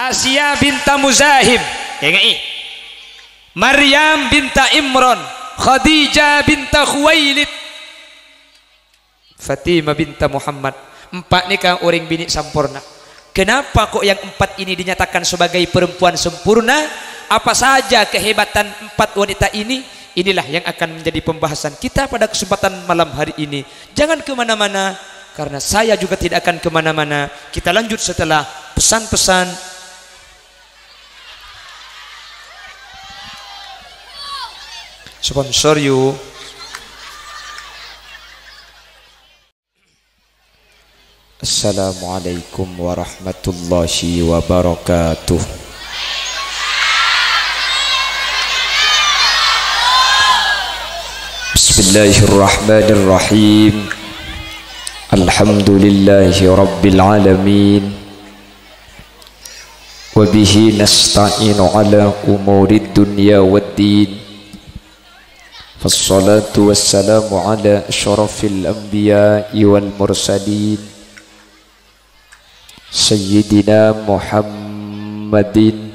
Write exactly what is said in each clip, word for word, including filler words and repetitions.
Asiya binta Muzahim. Ènga'è. Maryam binta Imran. Khadijah binta Khuwailid. Fatimah binta Muhammad. Empat nèka orèng binè' samporna. Kenapa kok yang empat ini dinyatakan sebagai perempuan sempurna? Apa saja kehebatan empat wanita ini? Inilah yang akan menjadi pembahasan kita pada kesempatan malam hari ini. Jangan kemana-mana, karena saya juga tidak akan kemana-mana. Kita lanjut setelah pesan-pesan sponsor, yuk. Assalamualaikum warahmatullahi wabarakatuh. Bismillahirrahmanirrahim. Alhamdulillahi rabbil alamin. Wa bihi nasta'inu ala umurid dunya waddin. Wassalatu wassalamu ala asyrafil anbiya'i wal mursalin, Sayyidina Muhammadin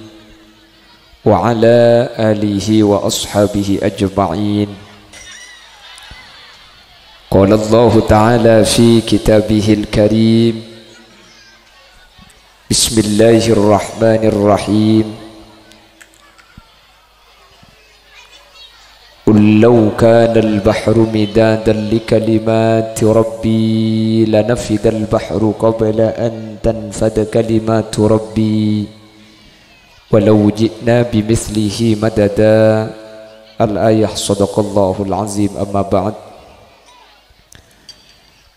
wa ala alihi wa ashabihi ajma'in. Qala Allahu ta'ala fi kitabihil karim, Bismillahirrahmanirrahim. Qul law kanal bahru midadan li kalimati rabbi lanafidal bahru qabla an tanfada kalimatu rabbi walau ji'na bimithlihi madada. Al-ayah. Shadaqallahul azim. Amma ba'd.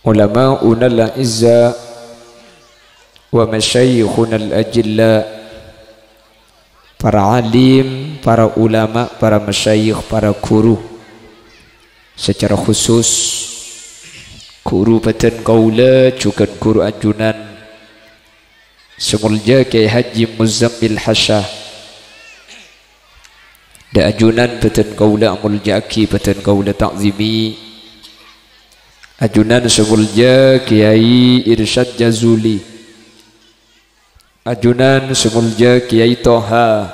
Ulama'unal a'izza wa masyayikhunal ajilla, para alim, para ulama, para masyayikh, para guru. Secara khusus, guru bâdân kaulâ, jhughân guru ajunan, sè molja Kyai Haji Muzzammil Hasya. Dâ' ajunan bâdân kaulâ amolja'aghi, bâdân kaulâ ta'zimi. Ajunan sè molja Kyai Irsyad Jazuli. Ajunan sè molja Kyai Toha.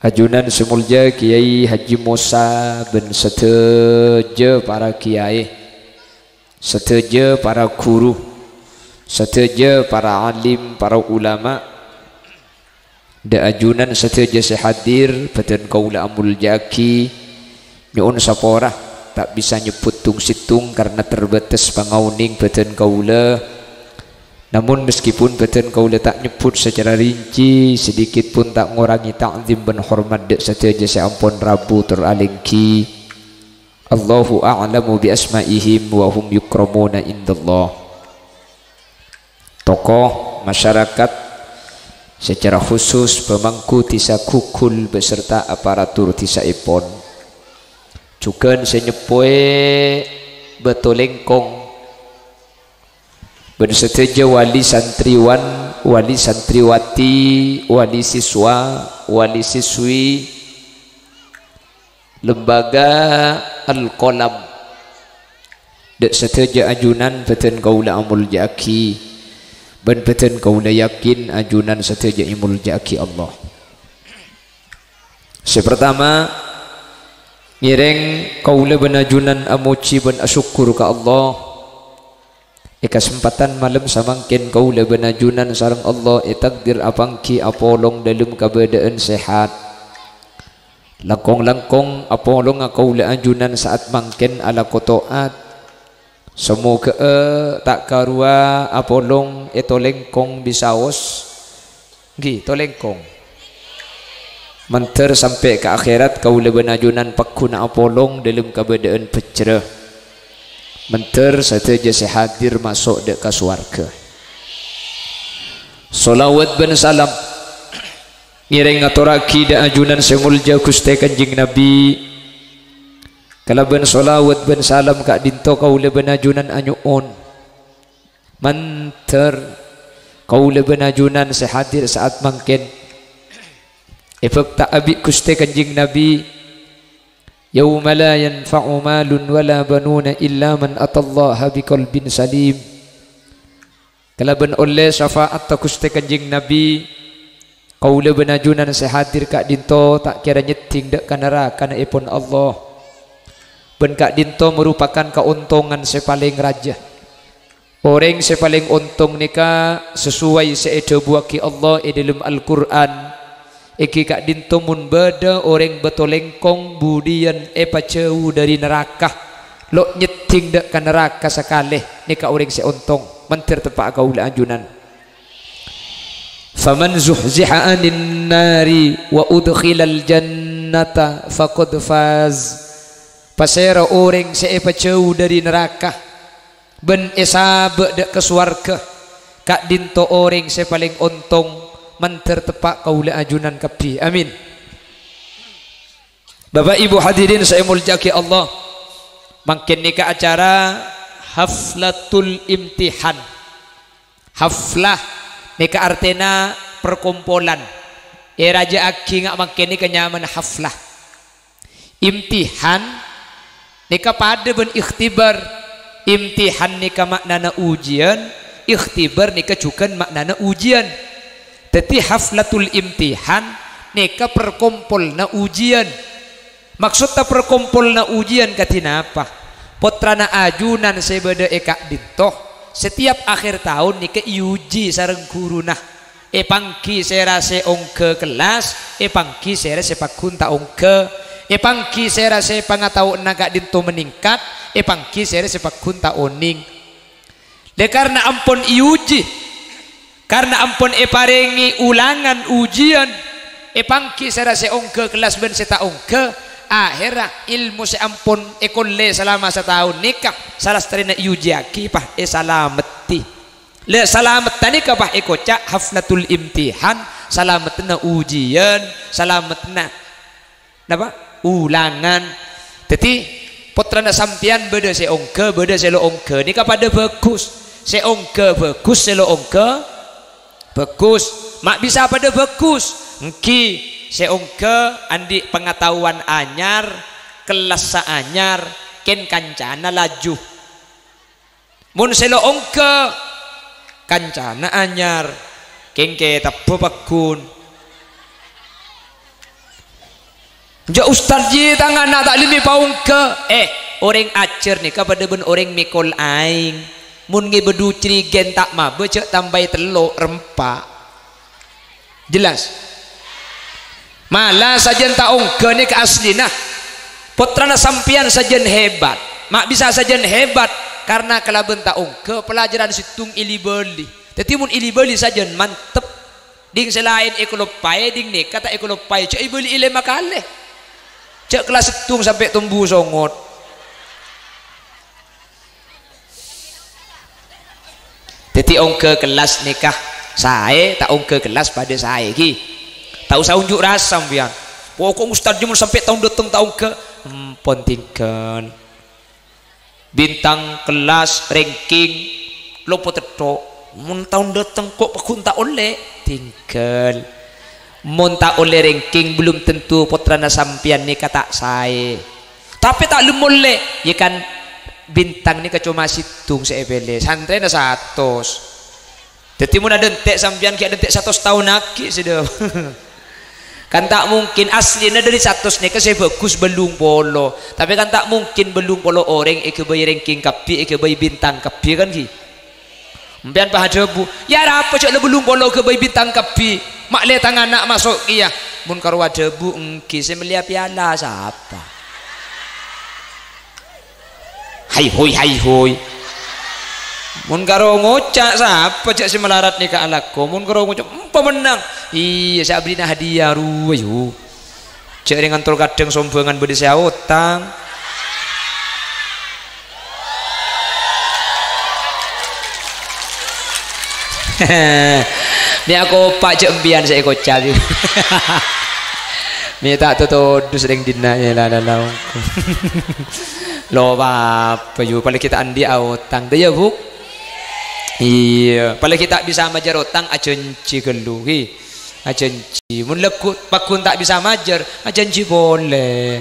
Ajunan sè molja Kyai Haji Musa bân sadhâjâ para kyai. Sadhâjâ para guru, sadhâjâ para alim, para ulama, dâ' ajunan sadhâjâ sè hadir, bâdân kaulâ amolja'aghi, nyo'on sapora, ta' bisa nyebbhut tong-sèttong karna terbatas pangaonèng bâdân kaulâ. Namun, meskipun bâdân kaulâ ta' nyebbhut secara rinci, sedikit pun ta' ngorangè ta'zim bân hormat dâ' sadhâjâ sè ampon rabu tor alèngghi. Allahu a'lamu bi asma'ihim wa hum yukramuna indallah. Tokoh masyarakat, secara khusus pemangku dhisa Gugul beserta aparatur dhisaèpon. Jhughân sè nyeppowè Bâto Lengkong. Bân sadhâjâ wali santriwan, wali santriwati, wali siswa, wali siswi, Lembaga Al-Qalam. Dâ' sadhâjâ ajunan bâdân kaulâ amolja'aghi, bân bâdân kaulâ yakin ajunan sadhâjâ èmolja'aghi Allah. Sè partama, ngèrèng kaulâ bân ajunan amojhi bân asokkor ka Allah. È kasempatan malem samangkèn kaulâ bân ajunan sareng Allah ètakdir apangghi apolong dâlem kabâdâ'ân sehat. Langkong-langkong apolonga kaulâ ajunan sa'at mangkèn alako to'at. Samoghâ'â ta' karowa apolong è Tolèngkong bisaos. Èngghi, Tolèngkong. Mandhâr sampè' ka akhèrat, kaulâ bân ajunan pagghuna apolong dâlem kabâdâ'ân bhâjjhrâ. Mandhâr sadhâjâ sè hadir maso' dâ' ka sowarghâ. Shalawat bân salam ngèrèng ngatorraghi dâ' ajunan sè molja Ghustè Kanjeng Nabbhi. Kalabân shalawat bân salam ka'dinto kaulâ bân ajunan anyo'on. Mandhâr kaulâ bân ajunan sè hadir sa'at mangkèn èbhâkta' bi' Ghustè Kanjeng Nabbhi, "Yauma la yanfa'u malun wa la banuna illa man atallaha biqalbin salim." Kalabân ollè syafa'atta Ghustè Kanjeng Nabbhi, Kaulâ bân ajunan sè hadir ka'dinto ta' kèra nyeddhing dâ' ka naraka nè'èpon Allah. Bân ka'dinto maropakan kaontongan sè palèng rajâ. Orèng sè palèng ontong nèka sesuai sè èdhâbuwâghi Allah è dhâlem Al-Qur'an, èngghi ka'dinto mon bâdâ orèng bâto lèngkong budiyân èpajhâu dhâri naraka, lo' nyeddhing dâ' ka naraka sakalè, nèka orèng sè ontong, mandhâr teppa'a kaulâ ajunan. "Faman zuhziha 'anin nari wa udkhilal jannata faqad faz." Pasèra orèng sè èpajhâu dhâri naraka bân èsabâ' dâ' ka sowarghâ, ka'dinto orèng sè palèng ontong, mandhâr teppa' kaulâ ajunan kabbhi. Amin. Bapak Ibu hadirin sè èmoljâ'aghi Allah, mangkèn nèka acara haflatul imtihan. Haflah nèka artèna perkompolan. Èrajâ'aghi nga' mangkèn nèka nyamana haflah. Imtihan nèka padâ bân ikhtibar. Imtihan nèka ma'nana ujiyân, ikhtibar nèka jhughân ma'nana ujiyân. Dhâddhi haflatul imtihan nèka perkompolanna ujiyân. Maksodda perkompolanna ujiyân kadhi napa? Pottrana ajunan sè bâdâ è ka'dinto, setiap akhir taon nèka èuji sareng ghuruna. Èpangghi sèra sè ongghâ kellas, èpangghi sèra sè pagghun ta' ongghâ. Èpangghi sèra sè pangataowanna ka'dinto meningkat, èpangghi sèra sè pagghun ta' onèng. Lè, karna ampon èuji, karna ampon èparèngè ulangan ujiyân, èpangghi sèra sè ongghâ kellas bân sè ta' ongghâ, aherra ilmu sè ampon èkollè salama sataon nèka, salastarèna èujiyâghi, pas èsalamettè. Lè, salamettè nèka pas èkoca' haflatul imtihan, salamettèna ujiyân, salamettèna Napa? Ulangan. Dhâddhi, pottrana sampèyan bâdâ sè ongghâ, bâdâ sè lo' ongghâ. Nèka padâ bhâghus. Sè ongghâ bhâghus, sè lo' ongghâ bhâghus. Ma' bisa padâ bhâghus. Èngghi, sè ongghâ andi' pangataowan anyar, kellassa anyar, kèng kancana laju. Mon sè lo' ongghâ, kancana anyar, kèng kètabbhâ pagghun. "Jâ' Ustad, jiyâ tang ana' ta'lim èpaongghâ." Eh, orèng ajhâr nèka padâ bân orèng mèkol aèng. Mon ngèbâ du cèrègèn ta' mabâ, jâ' tambâi tello', rempa'. Jelas? Mala sajân ta' ongghâ nèka aslina. Pottrana sampèyan sajân hebat. Ma' bisa sajân hebat karna kalabân ta' ongghâ pelajaran sèttong èli-bâli. Dhâddhi mon èli-bâli sajân mantep. Ding sè laèn èkaloppaè, ding nèka ta' èkaloppaè. Jâ' èbâli'i lèma kalè. Jâ' kellas sèttong sampè' tombu songot. Dhâddhi ongghâ kellas nèka saè, ta' ongghâ kellas padâ saè, ghi. Ta' osa onjhu' rasa sampèyan. "Pokok Ustad jâ' mon sampè' taon dâteng ta' ongghâ." Empon tinggal. Bintang kellas, ranking, lopot tètho'. Mon taon dâteng ko' pagghun ta' ollè, tinggal. Mon ta' ollè ranking, belum tentu pottrana sampèyan nèka ta' saè. Tapè ta' lem ollè, yâ kan bintang nèka coma sèttong sè èpèlè, santrèna satos. Dhâddhi mon adântè' sampèyan ghi' adântè' satos taon aghi', sè dâ-, kan ta' mungkin, aslina dhâri satos nèka sè bhâghus bâllung polo. Tapè kan ta' mungkin bâllung polo orèng èghâbây ranking kabbhi, èghâbây bintang kabbhi, kan ghi? Sampèyan pas adhâbu, "Yâ arapa jâ' la bâllung polo ghâbây bintang kabbhi? Ma' lè tang ana' maso' kèya." Mon karo adhâbu, "Èngghi, sè mellèya piala sapa?" Hai hoi, hai hoi. Mon karo ngoca', sapa jâ' sè malarat nèka alako? Mon karo ngoca', "Empa mennang." Iyâ, sè abdhina hadiah rowa, yu. Jâ' rèng antol kadhâng sombhângan bâdâ sè aotang. Mè' akopa' jâ' empiyan sè èkoca', yu. Mè' ta' totodus rèng dinna', yâ, la, la, la. Lo' apa, yu, apalagi ta' andi' aotang, ta' iyâ, Bu'? Iyâ, apalagi ta' bisa majâr otang, ajhânjhi ghâllu, ghi. Ajhânjhi. Mon lagghu' pagghun ta' bisa majâr, ajhânjhi polè.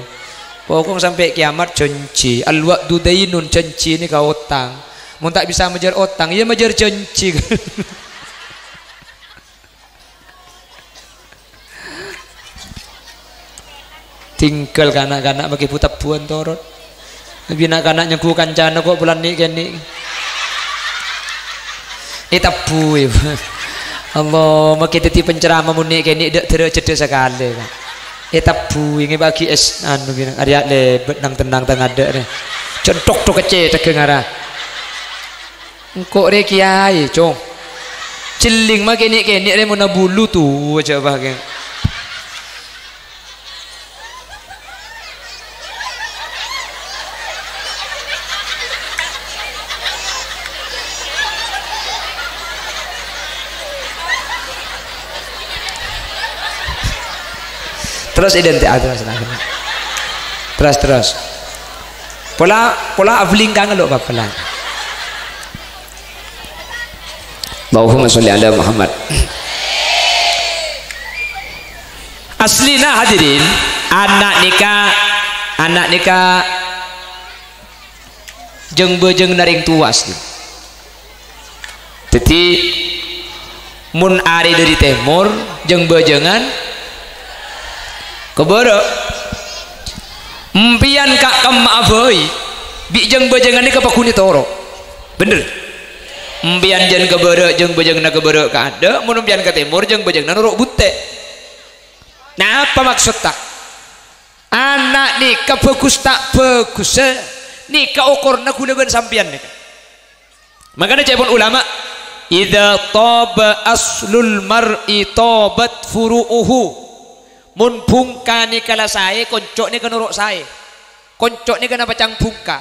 Pokok sampè' kèyamat jhânjhi. Al-wa'du dainun, jhânjhi nèka otang. Mon ta' bisa majâr otang, yâ majâr jhânjhi. Tinggal ka na'-kana' makè bu-tebbuwân torot. Bi' na'-kana' nyengghu kancana kok polana nè'-kènè'. Ètebbuwi. Allah, makè dhâddhi penceramah mon nè'-kènè' dâ' dârâjhâddhâ sakalè, Ka'. Ètebbuwi, ngèbâghi es, anu, gini, arèya' lèbât nang-tennang tang adâ' rè. Jhân tok-tok kècè' tegghâ ngara. Engko' rè kiyaè, Cong. Jhelling makè nè'-kènè' rè mon abulu towa jhâ' pakè. Terros identik, ah, terros, terros. Terros, terros. Pola, pola ablingkang lo papelan. Allahumma sholli ala Muhammad. Aslina hadirin, ana' nèka, ana' nèka jâng-bâjângnga rèng towa asli. Dhâddhi, mon arè dâri tèmor, jâng-bâjângan ka bârâ'. Empèyan ka' kemma'a bhâi, bi' jâng-bâjângan nèka pagghun ètoro'. Bhender? Empèyan jhân ka bârâ', jâng-bâjânganna ka bârâ' ka adâ', mon empèyan ka tèmor, jâng-bâjânganna noro' bhuttè'. Napa maksodda? Ana' nèka bhâghus ta' bhâghussa, nèka okorna ghulâ bân sampèyan nèka. Mangkana ca'èpon ulama, "Idza taba aslul mar'i tabat furu'uhu." Mon bhungka nèka la saè, konco' nèka noro' saè. Konco' nèka napa ca'na bhungka.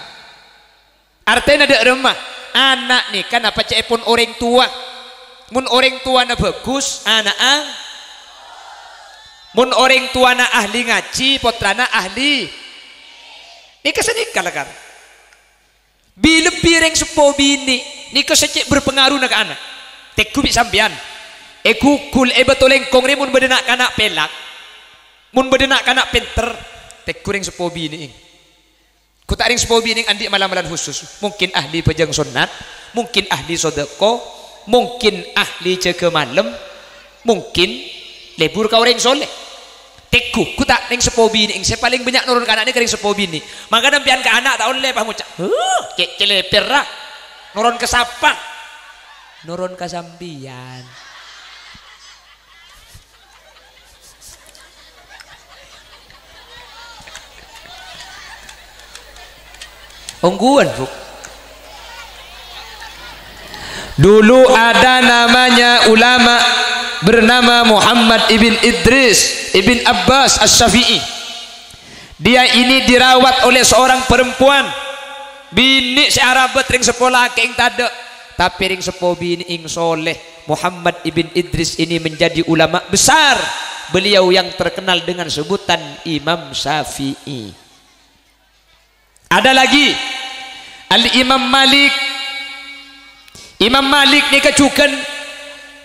Artèna dâ' remma, ana' nèka napa ca'èpon orèng towa. Mon orèng towana bhâghus, ana'a. Mon orèng towana ahli ngajhi, pottrana ahli. Nèka sanèka lakar. Bi-, lebbi rèng seppo binè' nèka sè cè' berpengaruhna ka ana'. Tèngghu bi' sampèyan. È Google, è Bâto Lèngkong rè mon bâdâ na'-kana' pèlak, mon bâdâ na'-kana' pènter, tèngghu rèng seppo binè'. Ghu ta' rèng seppo binè' andi' mala-malan khusus. Mungkin ahli bhâjâng sonnat, mungkin ahli sodâko, mungkin ahli jâgâ malem, mungkin lebur ka orèng soleh. Tèngghu, ghu ta' rèng seppo binè', sè palèng bânnya' noron ka ana'na ka rèng seppo binè'. Mangkana empèyan ka ana' ta' ollè pas ngoca', "Huh, cè', cè' lèbâr ra." Noron ka sapa? Noron ka sampèyan. Ongghuwân, Bu. Dulu ada namanya ulama bernama Muhammad ibn Idris ibn Abbas Asy-Syafi'i. Dia ini dirawat oleh seorang perempuan. Binè' sè arabât rèng seppo lakè'èng tadâ', tapè rèng seppo binè'èng soleh. Muhammad ibn Idris ini menjadi ulama besar. Beliau yang terkenal dengan sebutan Imam Syafi'i. Ada lagi, Al-Imam Malik. Imam Malik nèka jhughân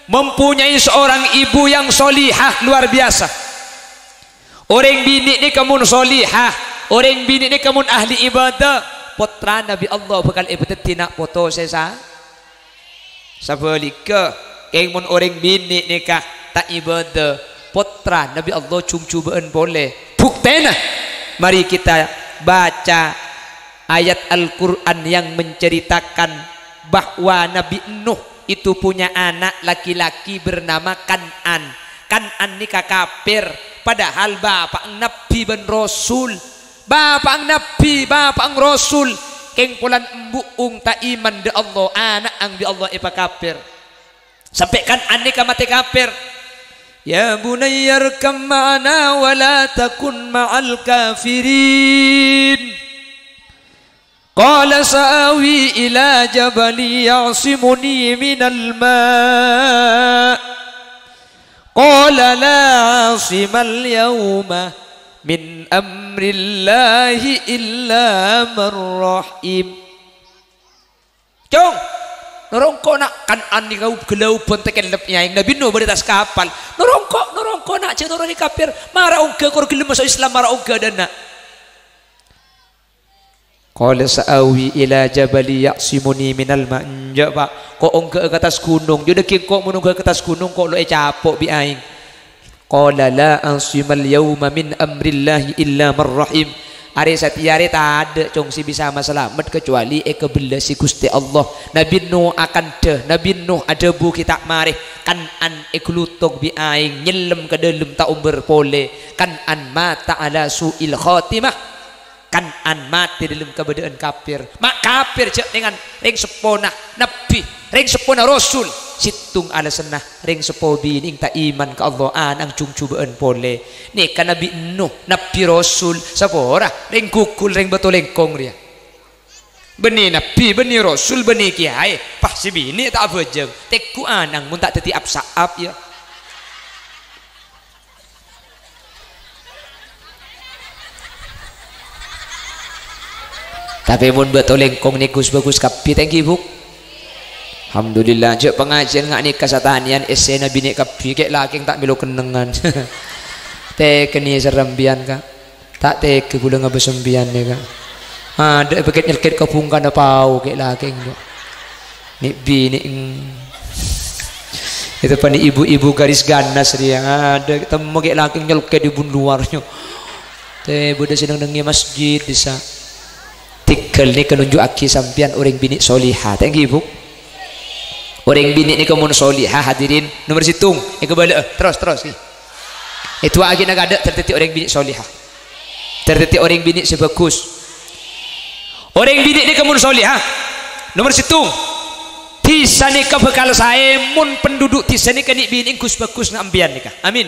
mempunyai seorang ibu yang sholihah luar biasa. Orèng binè' nèka mon sholihah, orèng binè' nèka mon ahli ibadah, pottrana bi' Allah bhâkal èpadhâddhi na' poto sè sa-, Sabhâligghâ, kèng mon orèng binè' nèka ta' ibadah, pottrana bi' Allah jhung jhubâ'ân polè. Bhuktèna, mari kita baca ayat Al-Qur'an yang menceritakan bahwa Nabi Nuh itu punya anak laki-laki bernama Kan'an. Kan'an nèka kafir, padahal bapa'na nabbhi bân rasul. Bapa'na nabbhi, bapa'na rasul, kèng polana embu'na ta' iman dâ' Allah, ana'na bi' Allah èpakafir. Sampè' Kan'an nèka matè kafir. "Ya bunayya irkab ma'ana wa la takun ma'al kafirin." Qala sa'awi ila jabalin ya'simuni minal ma'. Qala la 'asimal yauma min amrillahi illa man rahim. Cong, noro' engko' na' Kan'an nèka ghellâ' bân takellep nya'èng Nabi Nuh bâdâ attas kapal. Noro' engko', noro' engko' na' jhâ' noro' rè kafir. Mara ongghâ kor ghellem maso' Islam, mara ongghâ dâ' enna'. Qala sa'awi ila jabali ya'simuni minal ma'. Enjâ', Pa'. Ko' ongghâ'â ka attas ghunong. Jhâ' dhâggi' ko' mon ongghâ'â ka attas ghunong, ko' lo' ècapo' bi' aèng. Qala, "La asimal yauma min amrillahi illa man rahim." Arè satèya arè tadâ', Cong, sè bisa masalamet kacobâli èkabellâsi Ghustè Allah. Nabbhi Nuh akantha, Nabbhi Nuh adhâbu ghi' ta' marè, "Kan'an èghâluthok bi' aèng, nyellem ka dâlem ta' ombâr polè. Kan'an mata ala su'il khatimah." Kan'an matè dâlem kabâdâ'ân kafir. Ma' kafir jhâ' nèngan rèng seppona nabbhi, rèng seppona rasul. Sèttong alasanna, rèng seppo binè'èng ta' iman ka Allah, ana'na jhung jhubâ'ân polè. Nèka Nabbhi Nuh, nabbhi rasul, sapora rèng Gugul, rèng Bâto Lèngkong rèya. Bânnè nabbhi, bânnè rasul, bânnè kèyaè, pas sè binè' ta' abhâjâng. Tèngghu ana'na mon ta' dhâddhi ap-sa'ap, yâ. Tapè mon Bâto Lèngkong nèko bhâghus kabbhi, ta' ènggi, Bu'? Alhamdulillah, jhâ' pangajiân nga' nèka satanèyan, èssèna binè' kabbhi, kè' lakèng ta' mèlo kennengngan. Tèghâna sè rembiyân, Ka'. Ta' tèghâ kaulâ ngabâs sampèyan nèka. Adâ' pèkèt nyelkèt ka bhungkana pao kè' lakèng, Bu'. Nè' binè', mm. Itu pani ibu-ibu garis ganas rèya. Adâ' temmo kè' lakèng nyelkèt è bun lowar, nyo. Tè bâdâ sè neng-nengngè masjid, bisa. Tèghâl nèka nunju'aghi sampèyan orèng binè' soliha. Ta' ènggi, Bu'? Orèng binè' nèka mon soliha, hadirin. Nomor sèttong, èkabâlâ'â. Terros, terros, ghi. Èdu'aaghi na' kaadâ' dhâddhi orèng binè' soliha. Dhâddhi orèng binè' sè bhâghus. Orèng binè' nèka mon soliha, nomor sèttong. Dhisa nèka bhâkal saè mon penduduk dhisa nèka nè' binè' ghus-bhâghus nga' empèyan nèka. Amin.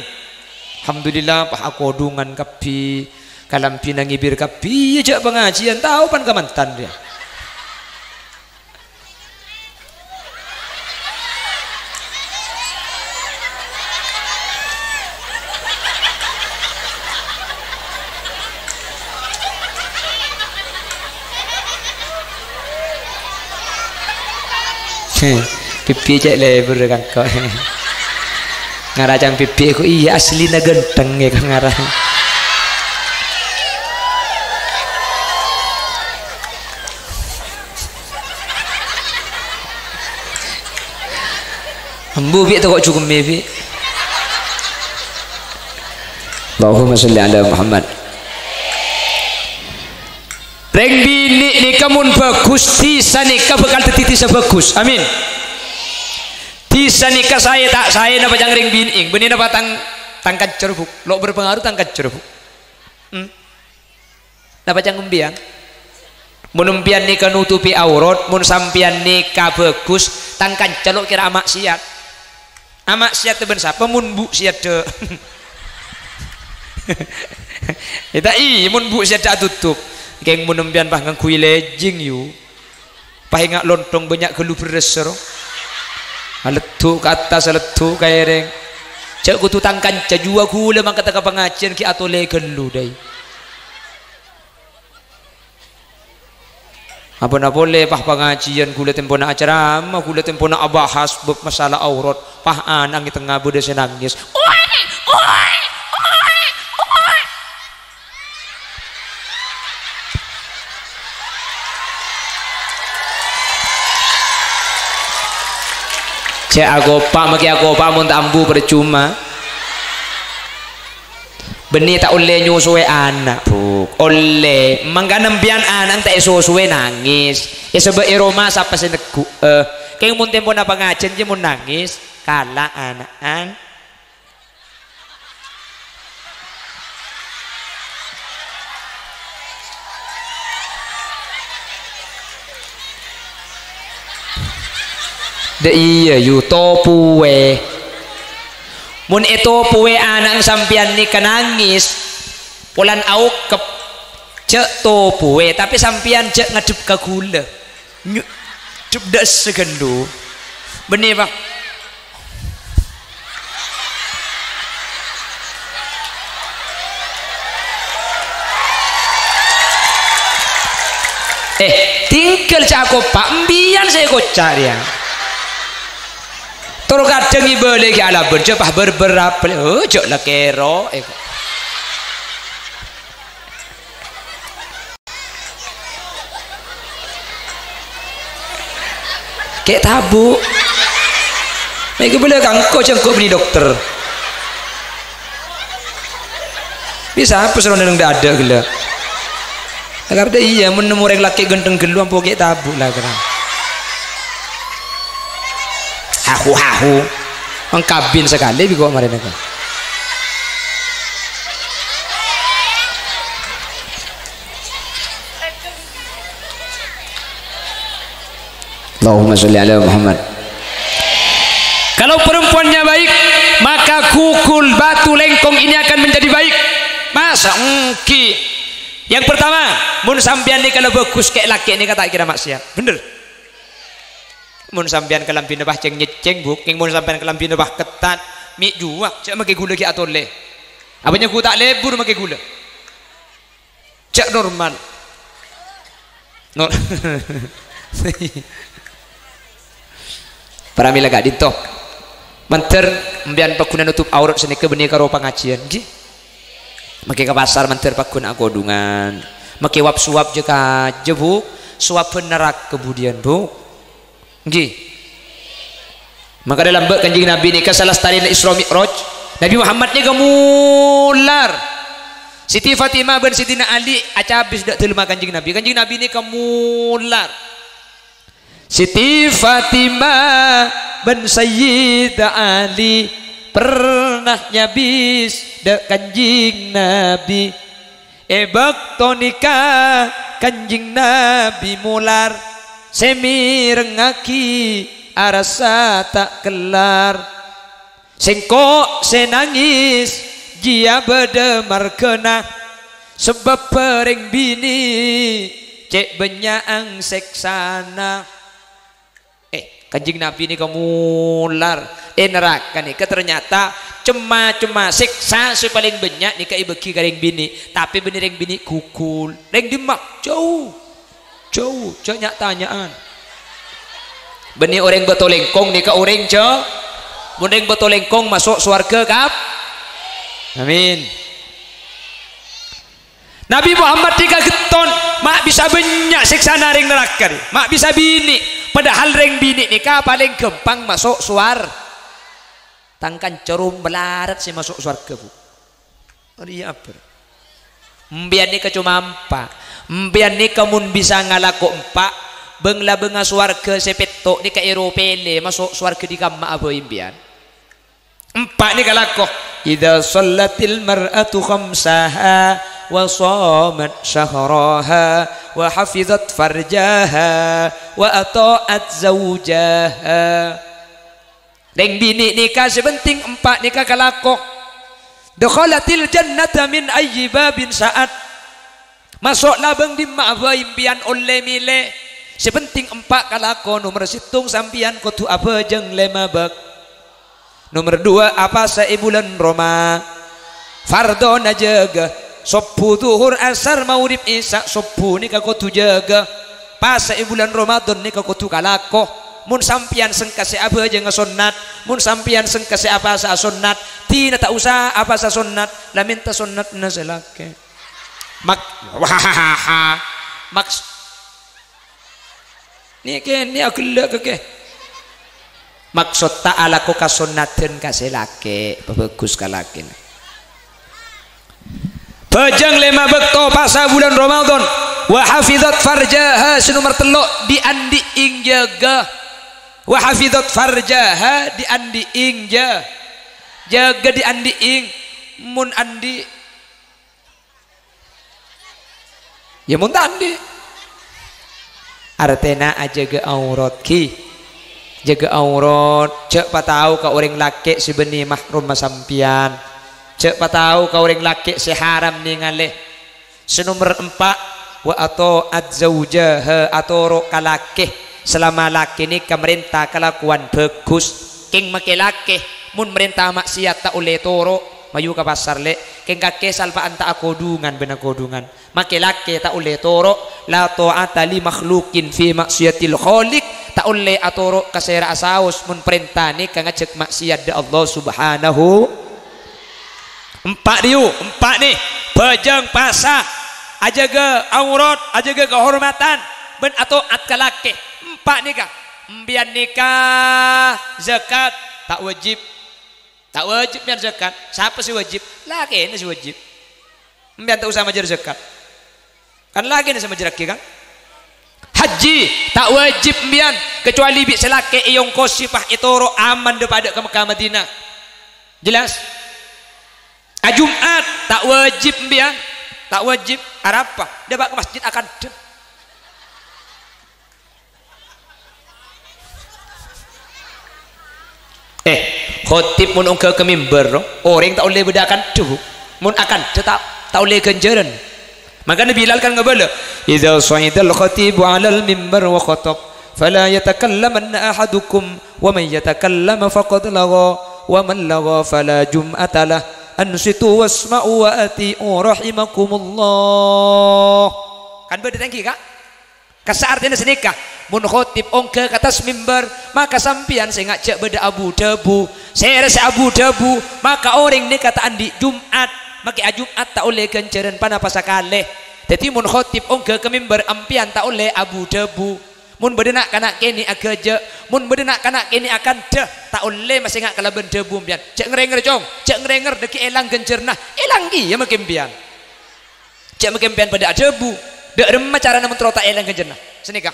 Alhamdulillah, pas akodhungan kabbhi, kalambhina ngibir kabbhi, jhâ' pangajiân, tao pan kamantan rèya. Bibi cè' lebur kan kok. Ngaracang bibi ku iya aslina ganteng ya kan ngarang. Embu bi' toko' jukemme bi'. Allahumma sholli ala Muhammad. Rèng binè' nèka mon bhâghus, dhisa nèka bhâkal dhâddhi dhisa bhâghus. Amin. Dhisa nèka saè ta' saè napa ca'na rèng binè', bânnè napa tang, tang kanca, Bu'. Lo' berpengaruh tang kanca, Bu'. Hmm. Napa ca'na empèyan? Mon empèyan nèka nutupè aurat, mon sampèyan nèka bhâghus, tang kanca lo' kèra amaksiat. Amaksiat bân sapa? Mon bu' sè adâ'. Ya ta' iyâ, mon bu' sè adâ' atotop. Kèng mon empèyan pas ngangghuy lejing, yu. Pas enga' lontong bânnya' ghâllu bherrâs, ro. Aleddhu' ka attas, aleddhu' ka èrèng. Jhâ' kodhu tang kanca juwa ghulâ mangkada ka pangajiân ghi' atolè ghâllu, dâi. Apana polè, pas pangajiân ghulâ tempona acaramah, ghulâ tempona abahas bab masalah aurat, pas ana' è tengnga bâdâ sè nangès. Oe! Oe! Oe! Oe! Cè' akopa', makè akopa' mon ta' ambu parcoma. Bânnè ta' ollè nyosowè ana', Bu'. Ollè. Mangkana empèyan ana'na ta' èsosowè nangès. Èsabâ' è roma sapa sè negghu'â? Kèng mon tempona pangajiân jiyâ mon nangès, kala' ana'na. Dâ' iyâ, yu, topowè. Mon ètopowè ana'na sampèyan nèka nangès, polana aokep, jhâ' topowè, tapè sampèyan jhâ' ngaddhep ka ghulâ. Nyu-, dhep dâ' essa ghâllu. Bânnè, Pa'. Eh, tinggal cako', Pa', empèyan sè èkoca' rèya. Tor kadhâng èbâlâi ghi' alabân, jhâ' pas bâr-bâr rapel, oh, jhâ' la kèro, eh. Kè' tabu'. Mè' ghâbâlâ kangko jhâ' engko' bânnè dokter. Bisa apa seronong neng dada gila. Karena iya, men nemu orang laki ganteng gelu ampo kayak tabu lah kena. Hahu hahu. Engkabin sekali bi kok kemarin itu. Allahumma sholli ala Muhammad. Kalau perempuannya baik, maka gugul batu lengkong ini akan menjadi baik. Masa engki? Yang pertama, mun sampeyan nèka la bagus kè' lakè' nèka ta' kèra maksiat. Bener. Mun sampeyan kalambhina pas ceng-nyèceng, Bu, kèng mun sampeyan kalambhina pas ketat, mè' juwak, jhâ' makè ghulâ ghi' atolè. Apa nyagu ta' lebur makè ghulâ? Jhâ' normal. Nor-, Pramila ka'dinto. Mandhâr empèyan paghuna nutup aurat sanèka bânnè karo pangajiyân, ghi? Makè ka pasar mandhâr paghun akodhungan. Makè wap-suwap jhâ' kajâ, Bu. Suwabbhân naraka budiyân, Bu. Ghi. Maka dâlem bâ' Kanjeng Nabi nèka salastarèna Isra Mi'raj, Nabi Muhammad nèka molar. Siti Fatimah bân Sidina Ali acabis dâ' dâlemma Kanjeng Nabi. Kanjeng Nabi nèka molar. Siti Fatimah bân Sayyidina Ali pernah nyabis dâ' Kanjeng Nabi. È bâkto nèka Kanjeng Nabi molar, sè mèrengngaghi arassa ta' kellar. Sèngko' sè nangès jiyâ bâdâ marghâna, sabâbbhâ rèng binè' cè' bânnya'an sèksana. Eh, Kanjeng Nabi nèka molar. Eh, naraka nèka ternyata cem-macemma sèksa sè palèng bânnya' nèka èbâghi ka rèng binè', tapè bânnè rèng binè' gugul. Rèng dimma? Jhâu. Jhâu, jhâ' nya'-tanya'an. Bânnè orèng bâto lèngkong nèka orèng jhâ-, mon rèng bâto lèngkong maso' sowarghâ kap-, Amin. Nabi Muhammad nèka ghetton, ma' bisa bânnya' sèksana rèng naraka, ma' bisa binè'. Padahal rèng binè' nèka palèng ghâmpang maso' sowar-, tang kanca rom malarat sè maso' sowarghâ, Bu. Arèya abâ'. Empèyan nèka coma empa'. Empèyan nèka mon bisa ngalako empa', bâng-labângnga sowarghâ sè pètto' nèka èro pèlè maso' sowarghâ dhi' kamma abâ' empèyan. Empa' nèka lako. Idza shallatil mar'atu khamsaha wa shamat syahraha wa hafizat farjaha wa atha'at zaujaha. Rèng binè' nèka sè penting empa' nèka kalako. Dakhalatil jannata min ayyi babin sya'at. Maso' labâng dimma abâ' empèyan ollè mèlè. Sè penting empa' kalako, nomer sèttong sampèyan kodhu abhâjâng lèma bâk. Nomer duwâ', apasa è bulân Roma. Fardhona jâgâ. Sobbhu, dhuhur, asar, maghrib, isya, sobbhu nèka kodhu jâgâ. Pasa è bulân Ramadan nèka kodhu kalako. Mon sampèyan sengka sè abhâjânga sonnat, mon sampèyan sengka sè apasa'a sonnat, dina ta' osa apasa sonnat, la mènta sonnatna sè lakè. Mak-, maks-, nè kènè aghellâ' kakè. Maksod ta' alako kasonnadhân ka sè lakè, pabhâghus ka lakèna. Bhâjâng lèma bâkto pasa bulân Ramadan. Wa hafizat farjaha, sè nomer tello', dhi'-andhi'ing jâgâ. Wa hafizat farjaha, dhi'-andhi'ing jâ-, jâgâ dhi'-andhi'ing. Mon andhi', Iyâ, mon ta' andhi'. Artèna ajâgâ aurat, ghi. Jâgâ aurat, jhâ' patao ka orèng lakè' sè bânnè mahromma sampèyan. Jhâ' patao ka orèng lakè' sè haram nèngalè. Sè nomer empa', wa atha'at zaujaha, atoro' ka lakè. Salama lakè nèka marènta kalakowan bhâghus. Kèng makè lakè, mon marènta ma'siyat ta' ollè toro', mayu ka pasar, Lè'. Kèng kakè salpa'an ta' akodhungan bân akodhungan. Makè lakè ta' ollè toro', la tha'ata li makhluqin fi ma'siyatil khaliq, ta' ollè atoro' ka sè ra'a saos mon parènta nèka ngajhâk ma'siyat dâ' Allah Subhanahu. Empa' dhiyu, empa' nè, bhâjâng pasa, ajâgâ aurat, ajâgâ kahormadhân, bân ato'at ka lakè. Empa' nèka, empèyan nèka zakat ta' wajib. Ta' wajib mèyar zakat. Sapa sè wajib? Lakèna sè wajib. Sampèyan ta' osa majâr zakat. Kan lakèna sè majârraghi, kan? Hajji, ta' wajib sampèyan, kecuali bi' sè lakè' èongkosi pas ètoro' aman dâ-padâ ka Mekkah Madinah. Jelas? Ajum'at, ta' wajib sampèyan. Ta' wajib. Arapa? Dâpa' ka masjid akandhâ. Eh, khotib mon ongghâ ka mimbar, no, orèng ta' ollè bâdâ akandhâ, Bu. Mon akandhâ ta', ta' ollè ghânjhârân. Mangkana Bilal kan ngabâlâ, "Idza sha'idal khatibu 'alal mimbar wa khatab, fala yatakallamanna ahadukum, wa man yatakallam faqad lagha, wa man lagha fala jum'ata lah. Ansitu wasma'u wa ati'u rahimakumullah." Kan bâdâ tèngghi, Ka'? Kassa' artèna sanèka, mon khotib ongghâ ka attas mimbar, maka sampèyan sè ngajhâk bâdâ abu-dhâbu. Sèra sè abu-dhâbu, maka orèng nèka ta' andi' Jum'at, makè ajum'at ta' ollè ghânjhârân ponapa sakalè. Dhâddhi, mon khotib ongghâ ka mimbar, sampèyan ta' ollè abu-dhâbu. Mon bâdâ na'-kana' kènè' aghâjâ', mon bâdâ na'-kana' kènè' akandhâ, ta' ollè masènga' kalabân dhâbu sampèyan. Jhâ' ngèrèngèr, Cong, jhâ' ngèrèngèr, dhâggi' èlang ghânjhârânna, èlang kèya makè sampèyan. Jhâ' makè sampèyan bâdâ adhâbu, "Dâ' remma carana mon terro ta' èlang ghânjhârânna?" Sanèka.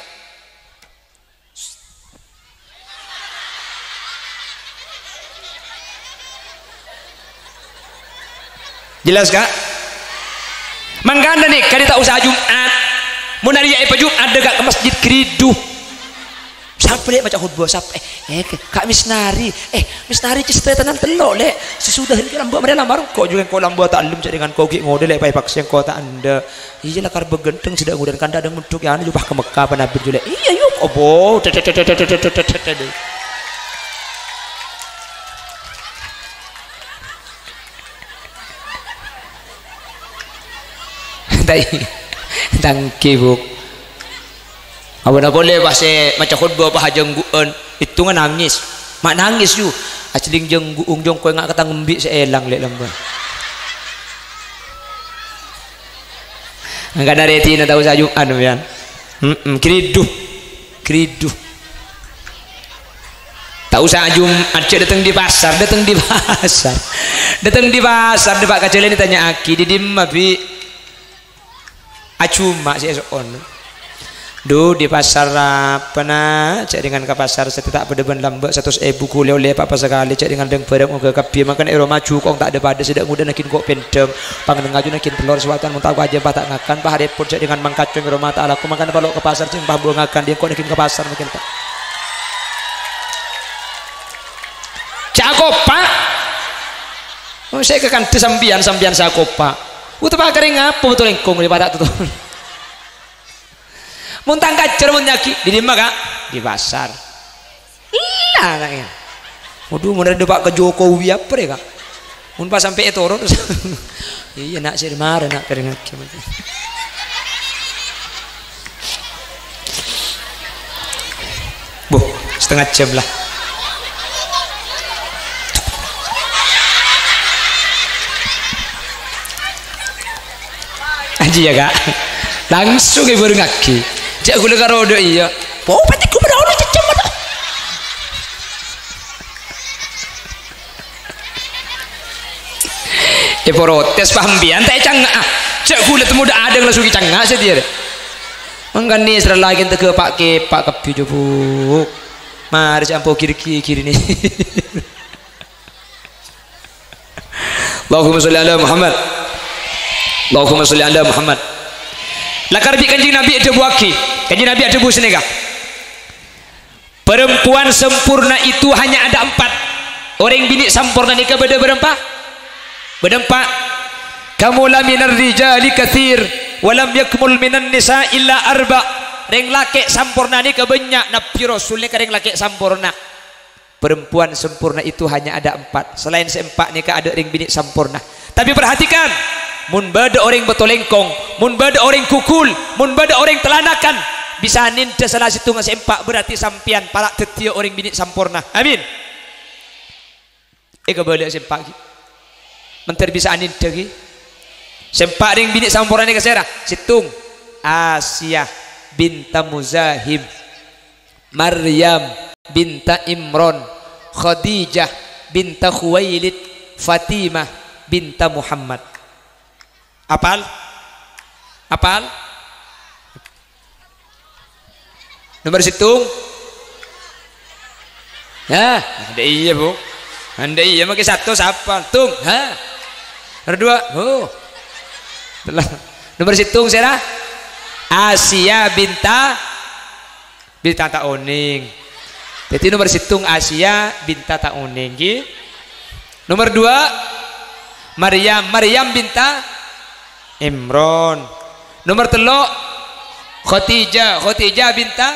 Jelas, Ka'? Mangkana nèka, kadi ta' osa Jum'at. Mon arèya èpajum'at, dâ' ka masjid Gridhu. Sapa, Lè', maca khotbah? Sapa? Eh, eh, Ka' Misnari. Eh, Misnari cè' satèya tenan tello', Lè'. Sè sodâ nèka lambâ' marè lamar engko', jhughân engko' lambâ' ta' ellem, jhâ' dhing engko' ghi' ngodâ, Lè', pas èpaksa engko' ta' endâ'. Iyâ, la karep ghântheng sè dâ' ngodâ, kan dâ' adâ' mondhuk, yâ, anu, jhubâ ka Mekkah, apa nabi jhulâ'. Iyâ, yu, opo? Ta-, tangki, Bu. Abâ'na polè pas sè maca khotbah pas ajânggu'ân, ètongnga nangès. Ma' nangès, yu. Ajhâlling jânggu', ong jhângko' ènga' ka tang embi' sè èlang, Lè', lambâ'. Mangkana rèdhina ta' osa Jum'at, sampèyan. Mm-mm, Gridhu. Gridhu. Ta' osa Jum'at, jhâ' dâteng di pasar, dâteng di pasar. Dâteng di pasar, dâpa' ka jhâlân ètanya'aghi, "Dâ' dimma, Bi'?" "Ajumma' sè èso'on." "Dhu, di pasar apa, Na'?" "Jhâ' dhing ka pasar satèya ta' padâ bân lambâ' satos èbu, ghulâ ollè pa-apa sakalè, jhâ' dhing dâng-bhârâng ongghâ kabbhi, mangkana è roma jhuko' ta' dâ-padâ, sè dâ' ngodâ naghin ko' pèndhâng, pangennengnga jhu naghin tellor, sawatan mon ta' ko' ajâm pa ta' ngakan, pa arèpot, jhâ' dhing mangkacong è roma ta' alako, mangkana palo' ka pasar, jhâ' pa bhuwâ ngakan, dhing ko' naghin ka pasar, mangkana ta'." Jhâ' akopa'. Oh, sè kakandhâ sampèyan, sampèyan sè akopa'. Utama karè ngapa beto lèngkong di patak tutu? Mon tang kajhâr mon nyagi, "Dâ' dimma, Ka'?" "Di pasar." Ella, ana'na. Waduh, mon dâpa' ka Jokowi apa rè, Ka'? Mon pas sampè' ètoro', terros, "Iyâ, Na', sè mara, Na', karèngaghi." Boh, setengah jam lah. Ajiyâ, Ka'. Langsung èbhârengngaghi. Jhâ' ghulâ karo dâ' iyâ. Po, pati ku padâ ono cecem, padâ. Èprotes, pa sampèyan ta' ècangnga'a. Jhâ' ghulâ temmo dâ' adâ' langsung ècangnga' sè dhiyâ. Mangkana sè lalakè tegghâ pa'-kèpa' kabbhi, jhubuk. Marè sè ampo gir-gigir ini. Allahumma sholli ala Muhammad. Allahumma sholli ala Muhammad. Lakar bi' Kanjeng Nabi èdhâbuwâghi. Kanjeng Nabi adhâbu sanèka. Perempuan sempurna itu hanya ada empat. Orèng binè' samporna nèka bâdâ bârâmpa? Bâdâ empa'. Kamula minar rijali katsir, wa lam yakmul minan nisa illa arba'. Rèng lakè' samporna nèka bânnya', Nabbhi Rasul nèka rèng lakè' samporna. Perempuan sempurna itu hanya ada empat. Selain sè empa' nèka adâ' rèng binè' samporna. Tapè parhatikan, mon bâdâ orèng bâto lèngkong, mon bâdâ orèng gugul, mon bâdâ orèng talanakan, bisa nèndhâ sala sèttonga sè empa', berarti sampèyan para' dhâddhiyâ orèng binè' samporna. Amin. Èkabâlâ sè empa' ghi. Mandhâr bisa anèndhâ ghi. Sè empa' rèng binè' samporna nèka sèra? Sèttong, Asiyah binta Muzahim. Maryam binta Imron, Khadijah binta Khuwailid, Fatimah binta Muhammad. Apal? Apal? Nomor sèttong. Hah? Andi' iyâ, Bu. Andi' iyâ, mangkè sèttong sapa? Tung. Hah? Nomor dua. Oh. Telah. Nomor sèttong sèra? Asia binta, binta ta' onèng. Dhâddhi nomor sèttong Asia binta ta' onèng, ghi. Nomor dua, Maryam, Maryam binta Imron. Nomor tello', Khadijah, Khadijah binta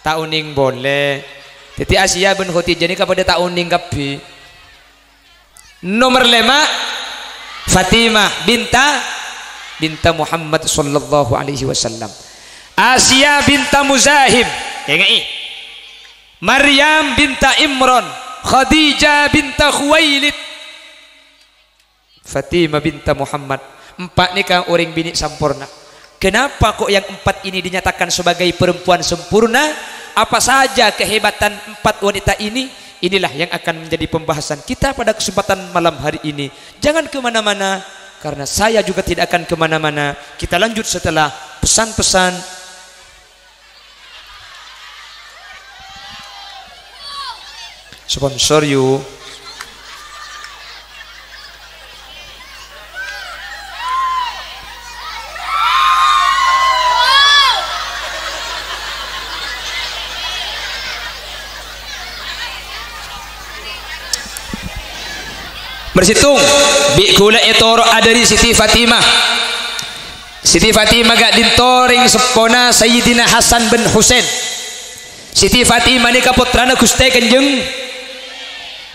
ta' onèng polè. Dhâddhi Asia bân Khadijah nèka padâ ta' onèng kabbhi. Nomor lèma', Fatimah binta, binta Muhammad sallallahu alaihi wasallam. Asia binta Muzahim. Èngè'è. Maryam binta Imron, Khadijah binta Khuwailid, Fatimah binta Muhammad. Empa' nèka orèng binè' samporna. Kenapa kok yang empat ini dinyatakan sebagai perempuan sempurna? Apa saja kehebatan empat wanita ini? Inilah yang akan menjadi pembahasan kita pada kesempatan malam hari ini. Jangan kemana-mana, karena saya juga tidak akan kemana-mana. Kita lanjut setelah pesan-pesan sponsor, yu. Nomor sèttong, bi' kaulâ ètoro'a dâri Siti Fatimah. Siti Fatimah ka'dinto rèng seppona Sayyidina Hasan bân Husain. Siti Fatimah nèka pottrana Ghustè Kanjeng,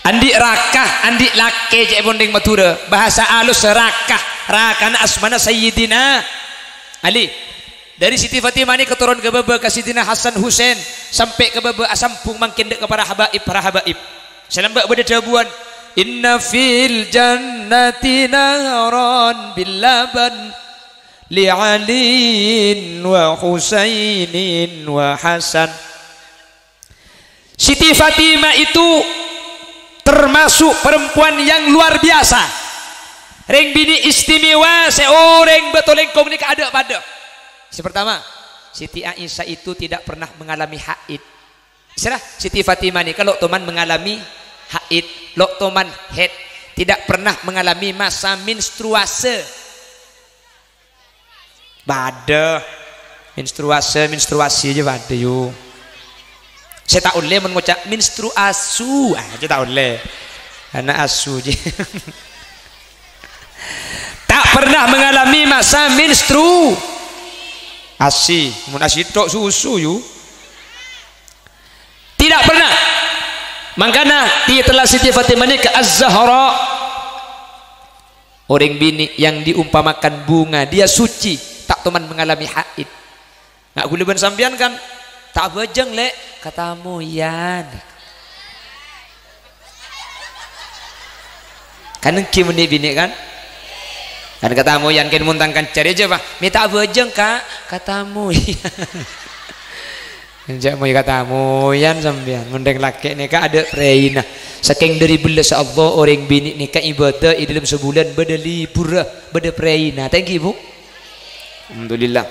andi' raka, andi' lakè, ca'èpon rèng Madhurâ. Bahasa alus raka, rakana asmana Sayyidina Ali. Dâri Siti Fatimah nèka toron ka bâbâ ka Sayyidina Hasan Husain, sampè' ka bâbâ asambhung mangkèn dâ' ka para habaib, para habaib. Sè lambâ' bâdâ dhâbuwân, "Inna fil jannati nahran bil laban li Aliin wa Husainin wa Hasan." Siti Fatimah itu termasuk perempuan yang luar biasa. Rèng binè' istimewa sè orèng Batolèngkong nèka adâ' padâ. Sè pertama, Siti Aisyah itu tidak pernah mengalami haid. Sèra, Siti Fatimah nèka lo' toman mengalami haid, lo' toman haid, tidak pernah mengalami masa menstruase. Padâ. Menstruase, menstruasi jâ padâ, yu. Sè ta' ollè mon ngoca' menstruasu, ah, jâ ta' ollè. Ana' asu jâ. Tak pernah mengalami masa menstruasi. Mon asi tok susu, yu. Tidak pernah. Mangkana, titella Siti Fatimah nèka Az-Zahra. Orèng binè' yang diumpamakan bunga, dia suci, ta' toman mengalami haid. Nga' ghulâ bân sampèyan kan, "Ta' abhâjâng, Lè', katamoyan." Kan ènggi mon binè' kan? Kan katamoyan kan mon tang kanca rèya jâ, Pak. "Mè' ta' abhâjâng, Ka'." "Katamoyan." Enjâ' moy katamoyan sampèyan. Mon rèng lakè' nèka adâ' prèina. Sakèng dâri bellâssa Allah orèng binè' nèka ibâdâ è dâlem sabulân bâdâ liburra, bâdâ prèina. Ta' ènggi, Bu? Alhamdulillah.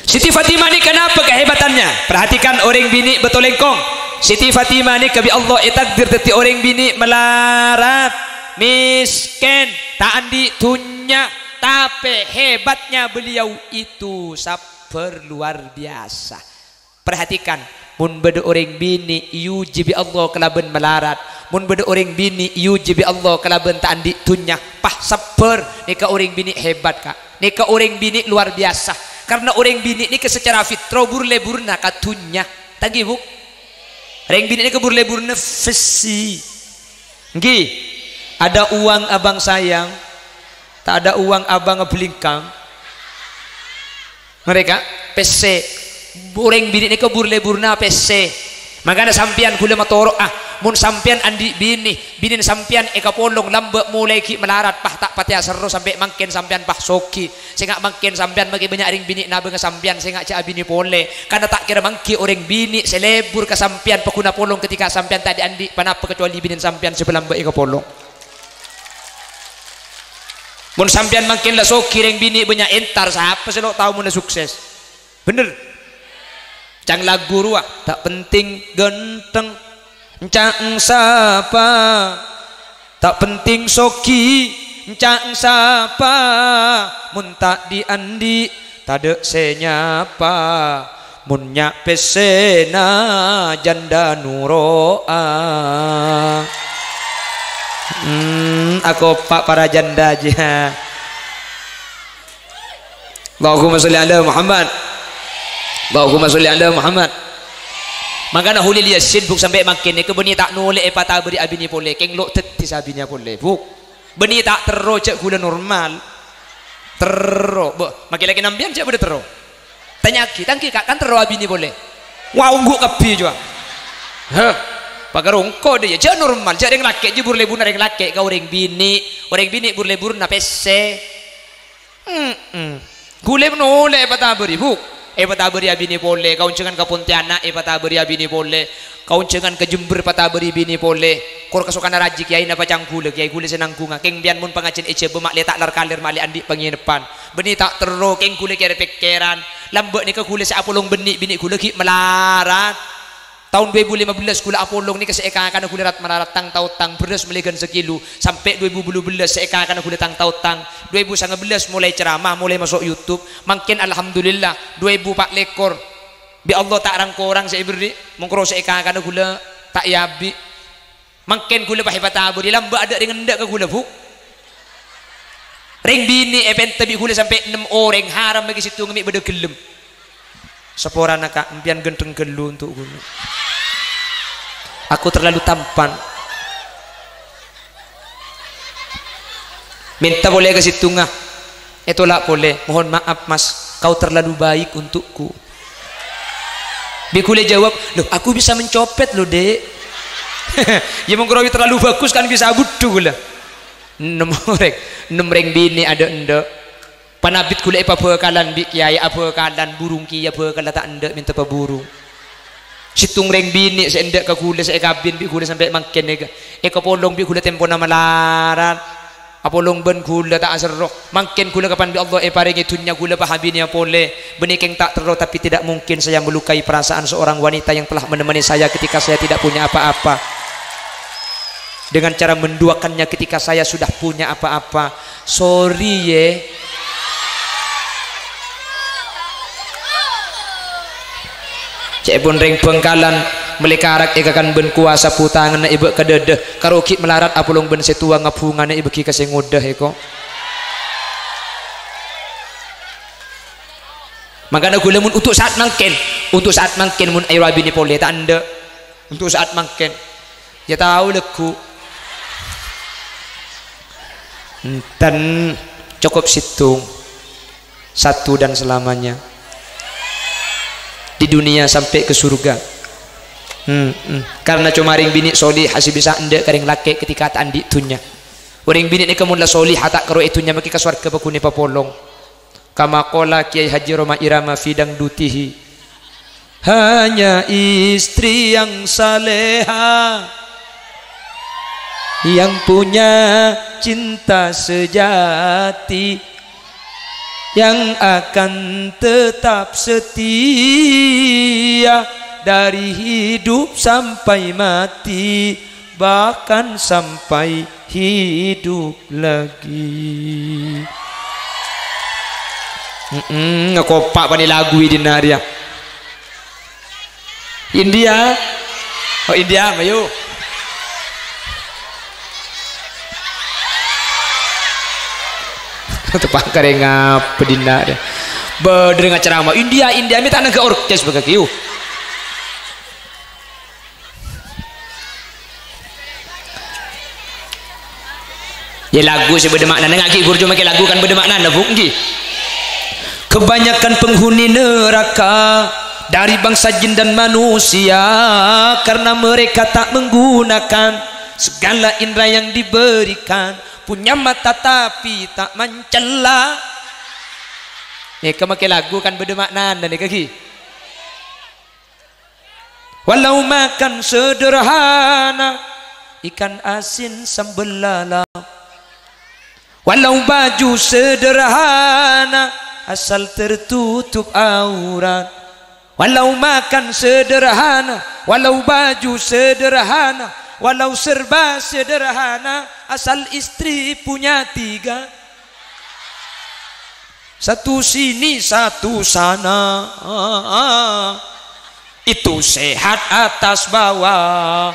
Siti Fatimah nèka napa kahebatannya? Perhatikan orèng binè' Batolèngkong. Siti Fatimah nèka bi' Allah ètakdir dhâddhi orèng binè' malarat, mèskèn, ta' andi' dhunnya, tapè hebatnya beliau itu sabbhâr luar biasa. Perhatikan, mon bâdâ orèng binè' èojhâbi Allah kalabân malarat, mon bâdâ orèng binè' èojhâbi Allah kalabân ta' andi' dhunnya, pas sabbhâr, nèka orèng binè' hebat, Ka'. Nèka orèng binè' luar biasa. Karena orèng binè' nèka secara fitrah bur-leburna ka dhunnya. Ta' ènggi, Bu? Orèng binè' nèka bur-leburna fisik. Ènggi, ada uang abang sayang, tak ada uang abang ngebelingkang. Mereka pèssè. Orèng binè' nèka bur-leburna pèssè. Mangkana sampèyan ghulâ matoro'a, mon sampèyan andi' binè, binèna sampèyan èkapolong lambâ' molaè ghi' malarat, pas ta' patè aserro sampè' mangkèn sampèyan pas soghi. Sènga' mangkèn sampèyan makè bânnya' rèng binè' nabângnga sampèyan, sènga' jhâ' abinè polè. Karna ta' kèra mangghi orèng binè' sè lebur ka sampèyan paghuna polong ketika sampèyan tadâ' andi' panapa kacuali binèna sampèyan sè palambâ' èkapolong. Mon sampèyan mangkèn la soghi, rèng binè' bânnya' entar, sapa sè lo' tao mon la sukses? Bhender? Ca'na lagu rowa, ta' penting ghântheng, ca'na sapa. Ta' penting soghi, ca'na sapa. Mon ta' dhi'-andhi', tadâ' sè nyapa. Mon nya' pèssèna jhândhâ noro'a. Hmm, akopa' para jhândhâ jiyâ. Allahumma sholli ala Muhammad. Allahumma sholli ala Muhammad. Mangkana Kholil Yasin, Bu', sampè' mangkèn nèka bânnè ta' nolè'è èpatabâri abinè polè, kèng lo' dhâddhi sè abinèa polè, Bu'. Bânnè ta' terro jhâ' ghulâ normal. Terro, Bu', mangkèn lakè' sampèyan jhâ' bâdâ terro. Tanya'aghi, tangghâ ka-, kan terro abinè polè. Wah, ongghu kabbhi jiyâ. Heh, pakarongko dâ' iyâ, jhâ' normal, jhâ' rèng lakè', jhâ' bur-lebbhurrâ rèng lakè' ka orèng binè', orèng binè' bur-lebbhurrâ pèssè. Mm-mm. Ghulâ nolè'è èpatabâri, Bu'. Èpatabâri abinè polè, kaonjhângan ka Pontianak èpatabâri abinè polè, kaonjhângan ka Jember èpatabâri binè polè. Kor kasokanna rajhi kèyaè napa ca'na ghulâ, kèyaè ghulâ sè nangghungnga. Kèng sampèyan mon pangajhiyân è Jhâbâ ma' lè ta' lar-kalèr ma' lè andi' pangèneppan. Bânnè ta' terro, kèng ghulâ kèra pèkkèran. Lambâ' nèka ghulâ sè apolong bânnè binè ghulâ ghi' malarat. Taon dua èbu lèma bellâs ghulâ apolong nèka sè èkakana ghulâ rat-malarat tang-taotang, bherrâs mellè ghân sakilo, sampè' dua èbu bâllu bellâs sè èkakana ghulâ tang-taotang, dua èbu sanga bellâs molaè ceramah, molaè maso' YouTube. Mangkèn alhamdulillah, dua èbu pa' lèkor. Bi' Allah ta' rang-korang sè èberri', mongkoro sè èkakana ghulâ ta' èabi'. Mangkèn ghulâ pas èpatabâri, lambâ' adâ' rèng endâ' ka ghulâ, Bu'. Rèng binè' èpènta bi' ghulâ sampè' ennem orèng, haram maghi sèttonga mè' bâdâ ghellem. Saporana, Ka', empèyan ghântheng ghâllu onto' ghulâ. Aku terlalu tampan. Mènta polè ka sèttonga. Ètola' polè, "Mohon maaf, Mas, kau terlalu baik untukku." Bi' ghulâ jawab, "Loh, aku bisa mencopet, loh, Dek." Ya, mongkoro terlalu bagus kan bisa abudhu ghulâ. Ennem orèng, ennem rèng binè' adâ' endâ'. Panabit ghulâ èpabhâkalan bi' kèyaè abhâkalan, burung kèya bhâkalla ta' endâ' mènta paburung. Sèttong rèng binè' sè endâ' ka ghulâ sè èkabin bi' ghulâ sampè' mangkèn èka-, èkapolong bi' ghulâ tempona malarat. Apolong bân ghulâ ta' aserro. Mangkèn ghulâ kapan bi' Allah èparèngè dhunnya ghulâ pas abinèa polè. Bânnè kèng ta' terro, tapi tidak mungkin saya melukai perasaan seorang wanita yang telah menemani saya ketika saya tidak punya apa-apa. Dengan cara menduakannya ketika saya sudah punya apa-apa. Sorry, yè. Ca'èpon rèng Bhângkalan, mellè karak èkakan bân kowasa, bhutanganna èbâ' ka dâdâ, karo ghi' malarat apolong bân sè towa, ngabhungana èbâghi ka sè ngodâ, èko. Mangkana ghulâ mon untuk saat mangkèn, untuk saat mangkèn mon èro abinè polè, ta' endâ'. Untuk saat mangkèn. Ya tao lagghu'. Enten, cokop sèttong. Satu dan selamanya. Di dunia sampai ke surga. Hmm, hmm. Karena coma rèng binè' solihah sè bisa endâ' ka rèng lakè' ketika ta' andi' dhunnya. Orèng binè' nèka mon la solihah ta' karo è dhunnya, makkè ka sowarghâ paghun èpapolong. Kama qala Kiai Haji Rhoma Irama fi dangdutihi, "Hanya istri yang saleha yang punya cinta sejati, yang akan tetap setia dari hidup sampai mati, bahkan sampai hidup lagi." Mm-mm, ngakopa' panè lagu è dinna' rèya. India. Oh, India, mayu. Tepang karè ngapa dinna' rèya? Bâdâ ngacerama, "India, India, mè' ta' nangghâ orkes bâ' kakè, yu." Ya, lagu sè bâdâ ma'nana, ngaghi' burju makkè lagu kan bâdâ ma'nana, Bu', ngghi. Kebanyakan penghuni neraka dari bangsa jin dan manusia karena mereka tak menggunakan segala indera yang diberikan, punya mata tapi tak mencela. Nèka makkè lagu kan bâdâ ma'nana nèka, ghi. Walau makan sederhana, ikan asin sambal lalap. Walau baju sederhana, asal tertutup aurat. Walau makan sederhana, walau baju sederhana, walau serba sederhana, asal istri punya tiga. Satu sini, satu sana. Itu sehat atas bawah.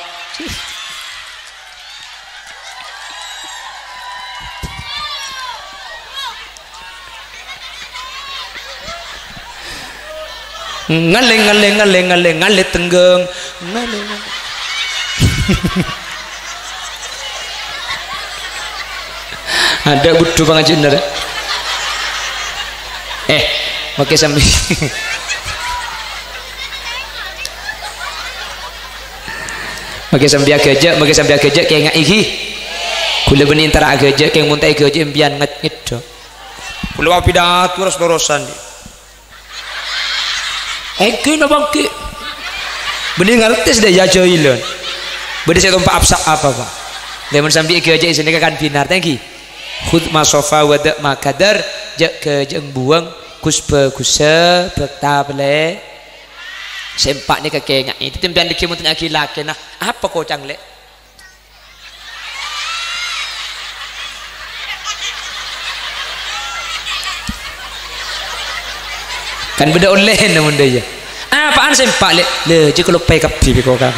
Ngalè, ngalè, ngalè, ngalè, ngalè tenggheng. Ngalè, ngalè. Adâ' budhu pangajhiân arè. Eh, makkè sambi-, makkè sambi aghâjâ', makkè sambi aghâjâ', kèngaè ghi. Ghulâ bânnè èntara aghâjâ', kèng mon ta' èghâjâ' empèyan ngèt-, ngèddhâ. Ghulâ apidato ros-lorosan, dhi. Èngghi napa èngghi? Bânnè ngartè sè dâ' iyâ jâhilân. Bâdâ sè tompa' apsa apa, Pak? Lèmon sambi èghâjâ' sè nèka kan bhinar, ta' èngghi? Khudz ma shafa wa da' ma kadar, jâ'-, ghâjâ'âng buwâng, ghus-bhâghussâ, bhâkta pèlè. Sè empa' nèka kèngaè. Dâddhi empèyan dâggi' mon tanya'aghi lakèna, apa koca'na, Lè'? Kan bâdâ ollèna mon dâ' iyâ. Apaan sè empa', Lè'? Lè, jhâ' kaloppaè kabbhi bi' koka.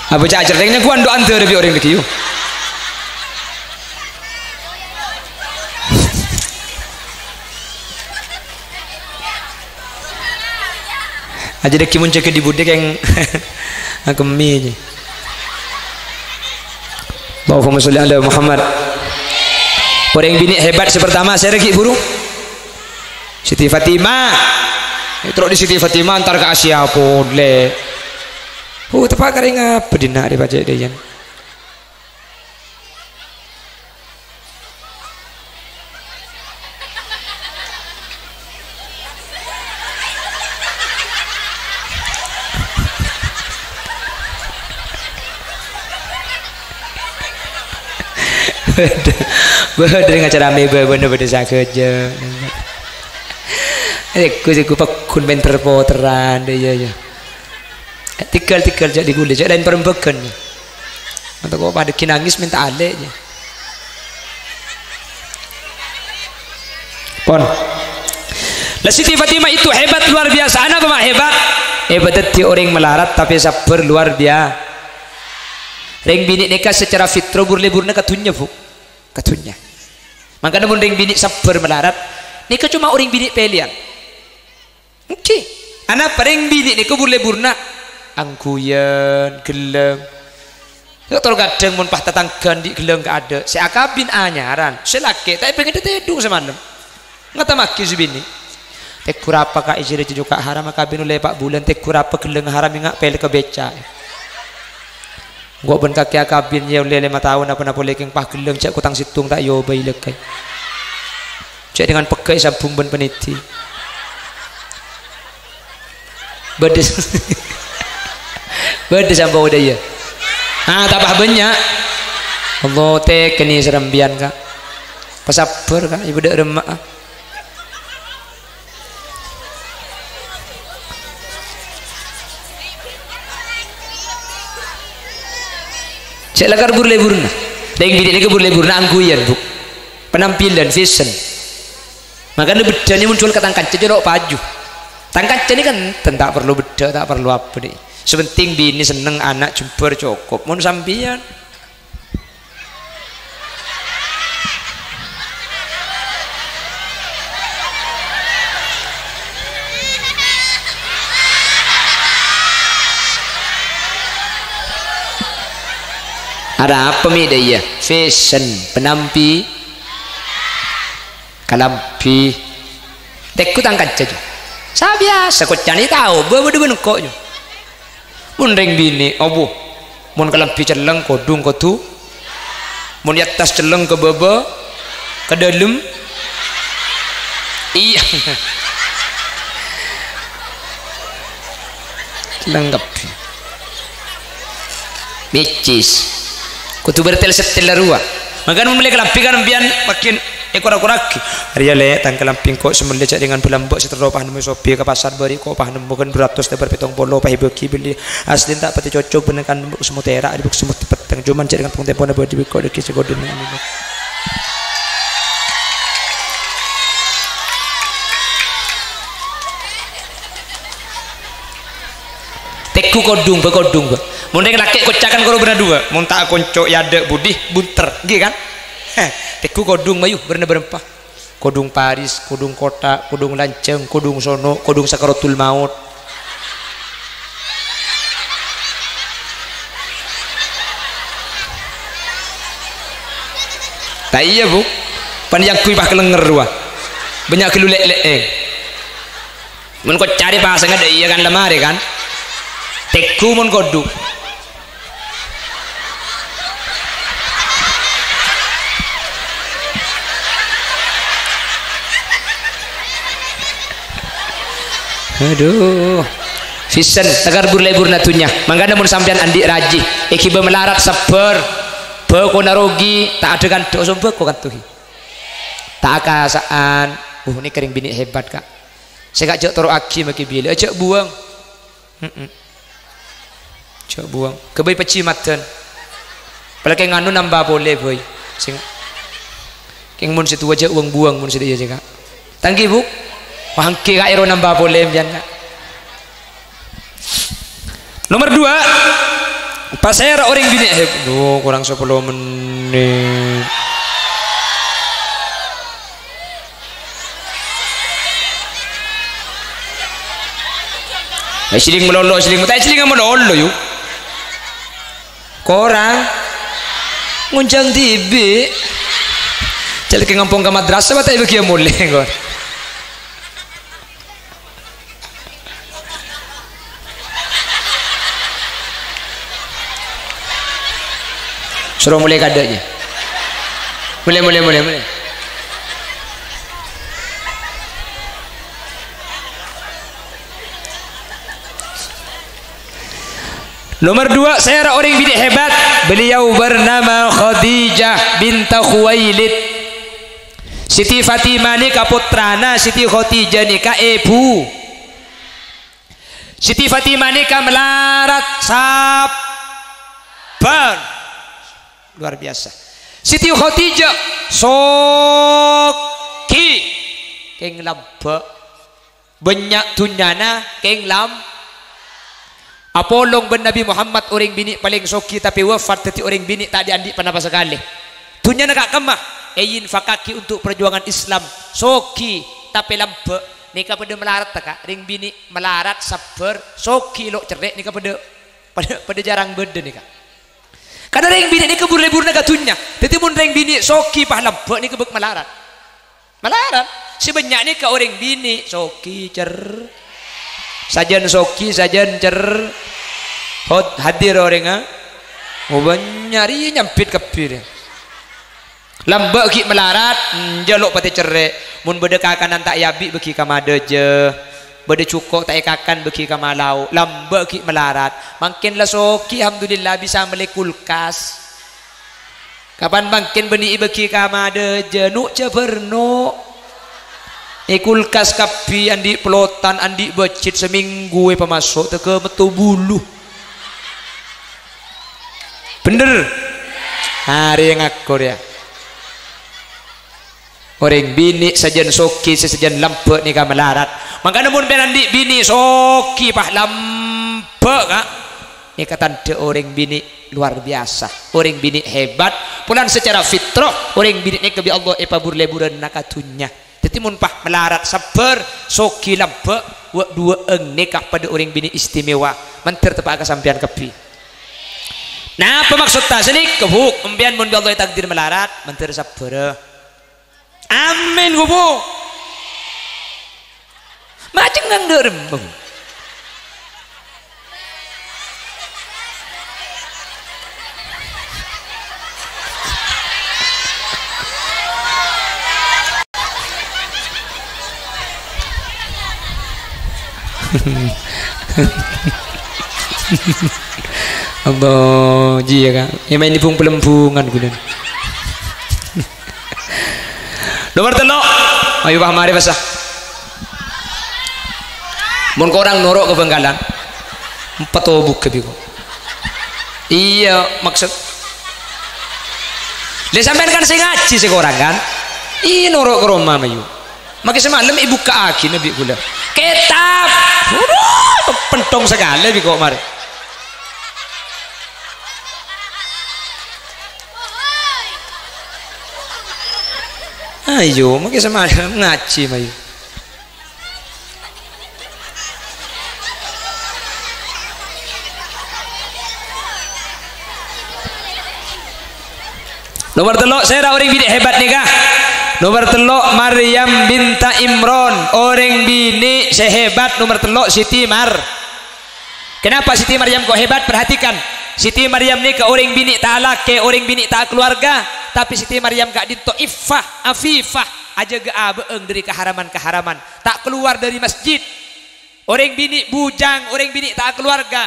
Abâca acerrèng nyakowan du'âna dârâ bi' orèng dhâggi', yu. Ajâ dhâggi' mon jâgâ dhi-budhi kèng akemmè, jâ. Allahumma sholli ala Muhammad. Orèng binè' hebat sè pertama, sèra ghi' buru? Siti Fatimah. Terro dhi Siti Fatimah, entar ka Asia polè. Huh, teppa' karè ngabâ dhinna' rè pajhât dâ' iyân. Bâdâ, bâdâ ngaca ramè bâbâna bâdâ sagâjâ. Èku, èku paggun pènter poteran, iyâ, iyâ. Tèghâl, tèghâl, jâ' dhi-ghulâ, jâ' laèn parembhâghân. Mantap kok padâ ghi' nangès mènta alè', jâ. Pon. La Siti Fatimah itu hebat luar biasa. Anapa ma' hebat? Hebat dhâddhi orèng malarat tapè sabbhâr luar bia-, Rèng binè' nèka secara fitrah bur-lebbhurna ka dhunnya, Bu. Ka dhunnya. Mangkana mon rèng binè' sabbhâr malarat, nèka coma orèng binè' pèlèyan. Èngghi. Anapa rèng binè' nèko bur-lebbhurna? Angghuyan, ghellâng. Kok tor kadhâng mon pas tatangghâ andi' ghellâng kaadâ', sè akabin anyaran, sè lakè' ta' èpèngèn tèdung samalem. Ngatammaghi sè binè'. Tegghur apa ka' èjhârâ jhâjhâ ka' haram akabin ollè pa' bulân, tegghur apa ghellâng haram enga' pèlè ka bèca'. Engko' bân kakè akabin, yâ, ollè lèma taon, apa-napa ollè kèng pas ghellâng, jhâ' kotang sèttong ta' èobâi lakè'. Jhâ' dengan pegghâ' èsambhung bân panèdhi. Bâdâ, bâdâ sampè' odâ, yâ. Ah, tambah bânnya'. Allah tèkènè sarembhiyân, Ka'. Pasabbhâr, Ka'. Ibu dâ' remma'a. Jhâ' lakar bur-lebbhurna. Rèng binè' nèko bur-lebbhurna angghuyan, Bu. Penampilan, fashion. Mangkana beddhâna mon jhuwâl ka tang kanca jhâ' lo' paju. Tang kanca nèka enten ta' parlo beddhâ, ta' parlo apa, Dhi'. Sè pentèng binè senneng, ana' jembhâr cokop. Mon sampèyan, arapa mè' dâ' iyâ? Fashion, penampi-, kalambhi. Tèggu tang kanca, jâ. Sabiyasa koccana tao, bâ-, bâdâ bân engko', jâ. Mon rèng binè', obu. Mon kalambhi cellèng, kodhung kodhu. Mon è attas celleng ka bâbâ, ka dâlem. Iyâ. Lengkep. Mècès. Kodhu bertel-setel la rowa. Mangkana mon mellè kalambhi kan sampèyan makin èkor-koraghi. Arèya, Lè', tang kalambhi engko' sè mellè jhâ' dengan bulâ emba' sè terro pas nemmo sobbhi ka pasar bâri' ko' pas nemmo kan dua ratus tèbâr pèttong polo pas èbâghi bellè. Aslina ta' patè cocok bân kan semut tèra', semut petteng. Coma jhâ' dengan pong-tempona bâdâ bi' ko' lagi sè kodhu nang. Tegghu kodhung, bâ, kodhung, bâ. Mon rèng lakè' kocakan karo bârna duwâ', mon ta' akonco' è adâ' budi, bunter, ngghi kan? Heh, tegghu kodhung mayu bârna bârâmpa. Kodhung paris, kodhung kottha', kodhung lanjhâng, kodhung sono', kodhung sakaratul maut. Ta' iyâ, Bu? Pan èyangghuy pas kalènger rowa. Bânnya' ghâllu lè'-lè'èng. Mon ko' carè pasangnga dâ' iyâ kan, la marè kan? Tegghu mon kodhu. Adhu. Pèssèn, taghâr bur-lebbhurrâ dhunnya. Mangkana mon sampèyan andi' rajhi, èghibâ malarat sabbhâr. Bhâkona rogi, ta' adhâ-kandhâ, osombhâko kantohi. Ta' akasa'an. Uh, nèka rèng binè' hebat, Ka'. Sè ka' jhâ' toro'aghi makè bilâ, jhâ' buwâng. Mm-mm. Jhâ' buwâng. Ghâbây pajhi maddhân. Palakè nganu nambâ polè, bhâi. Sèng-, kèng mon sè towa jhâ' wâng-buwâng mon sè dâ' iyâ, Ka'. Tanggi, Bu. Wah, èngghi, Ka', èro nambâ polè, sampèyan, Ka'. Nomor dua, pasèra orèng binè', eh, duh, kurang sapolo mennit. Eh, siling malolo, siling, ta' siling malolo, yu. Korang. Ngonjhâng dhibi'. Jhâ' lakè ngampong ka madrasah, ta' èbâghiyâ molè, kor. Soro molè kadâ' jiyâ. Molè, molè, molè, molè. Nomor dua, sèra orèng binè' hebat. Beliau bernama Khadijah binta Khuwailid. Siti Fatimah nèka pottrana Siti Khadijah nèka èbhu. Siti Fatimah nèka malarat sabbhân. Luar biasa. Siti Khadijah soghi kèng lambâ'. Bânnya' dhunnyana kèng lam-, apolong bân Nabi Muhammad orèng binè' palèng soghi tapè wafat dhâddhi orèng binè' ta' dhi'-andhi' ponapa sakalè. Dhunnyana ka-, kemma èinfakaghi untuk perjuangan Islam, soghi tapè lambâ'. Nèka padâ malarat, Ka'? Rèng binè' malarat, sabbhâr, soghi lo' cerrè' nèka padâ, padâ, padâ jhârâng bâdâ nèka. Karna rèng binè' nèka bur-lebbhurrâ ka dhunnya. Dhâddhi mon rèng binè' soghi pas lambâ' nèka bâk malarat. Malarat. Sè bânnya' nèka orèng binè' soghi cer-, sajân soghi, sajân cer-, hot-, hadir orèngnga. Oh, bânnya' rèya nyambit kabbhi rèya. Lambâ' ghi' malarat, enjâ' lo' patè cerrè'. Mon bâdâ kakanan ta' èabi' bâgi ka ma dâjâ. Bâdâ jhuko' ta' èkakan bâgi ka ma lao'. Lambâ' ghi' malarat. Mangkèn la soghi, alhamdulillah, bisa mellè kulkas. Kapan mangkèn bânnè èbâgi ka ma dâjâ, no' jhâ' bâr-, no'. È kulkas kabbhi, andi' pelotan, andi' bâjjhit, samènggu èpamaso' tèghâ metto bulu. Bhender? Arè ngako rèya. Orèng binè' sajân soghi, sè sajân lambâ' nèka malarat. Mangkana mon pèyan andi' binè' soghi pas lambâ', Ka', nèka tandhâ orèng binè' luar biasa. Orèng binè' hebat. Polana secara fitrah, orèng binè' nèka bi' Allah èpabur-lebbhurrâ ka dhunnya. Dhâddhi mon pas malarat sabbhâr, soghi lambâ', wâ'-duwâ'ân nèka padâ orèng binè' istimewa. Mandhâr teppa'a ka sampèyan kabbhi. Napa maksodda sanèka, Bu? Sampèyan mon bi' Allah ètakdir malarat, mandhâr sabbhârâ. Amin, Bu. Ma' cengngang dâ' remma. Allah, jiyâ, Ka'. Yâ, maèn bung-pelembungan ghulâ. Nomer tello'. Ayo, Bah, marè, Bah, sah. Mon korang noro' ka Bhângkalan, empat tobu ka biko. Iyâ, maksud. Lè, sampèyan kan sè ngajhi sè korang, kan? Iyâ, noro' ka roma, mayu. Makè samalem èbukka'aghina bi' ghulâ. Kètab. Waduh, pentong sakalè bi' ko' marè. Ayo, makè samalem ngajhi, mayu. Nomer tello', sèra orèng binè' hebat nèka? Nomer tello', Maryam binta Imran, orèng binè' sè hebat. Nomer tello', Siti Mar-, Kenapa Siti Maryam kok hebat? Perhatikan, Siti Maryam nèka orèng binè' ta' alakè, orèng binè' ta' akaluwarga, tapè Siti Maryam ka'dinto iffah, afifah, ajâgâ abâ'eng dâri kaharaman-kaharaman, ta' kalowar dâri masjid. Orèng binè' bujang, orèng binè' ta' akaluwarga,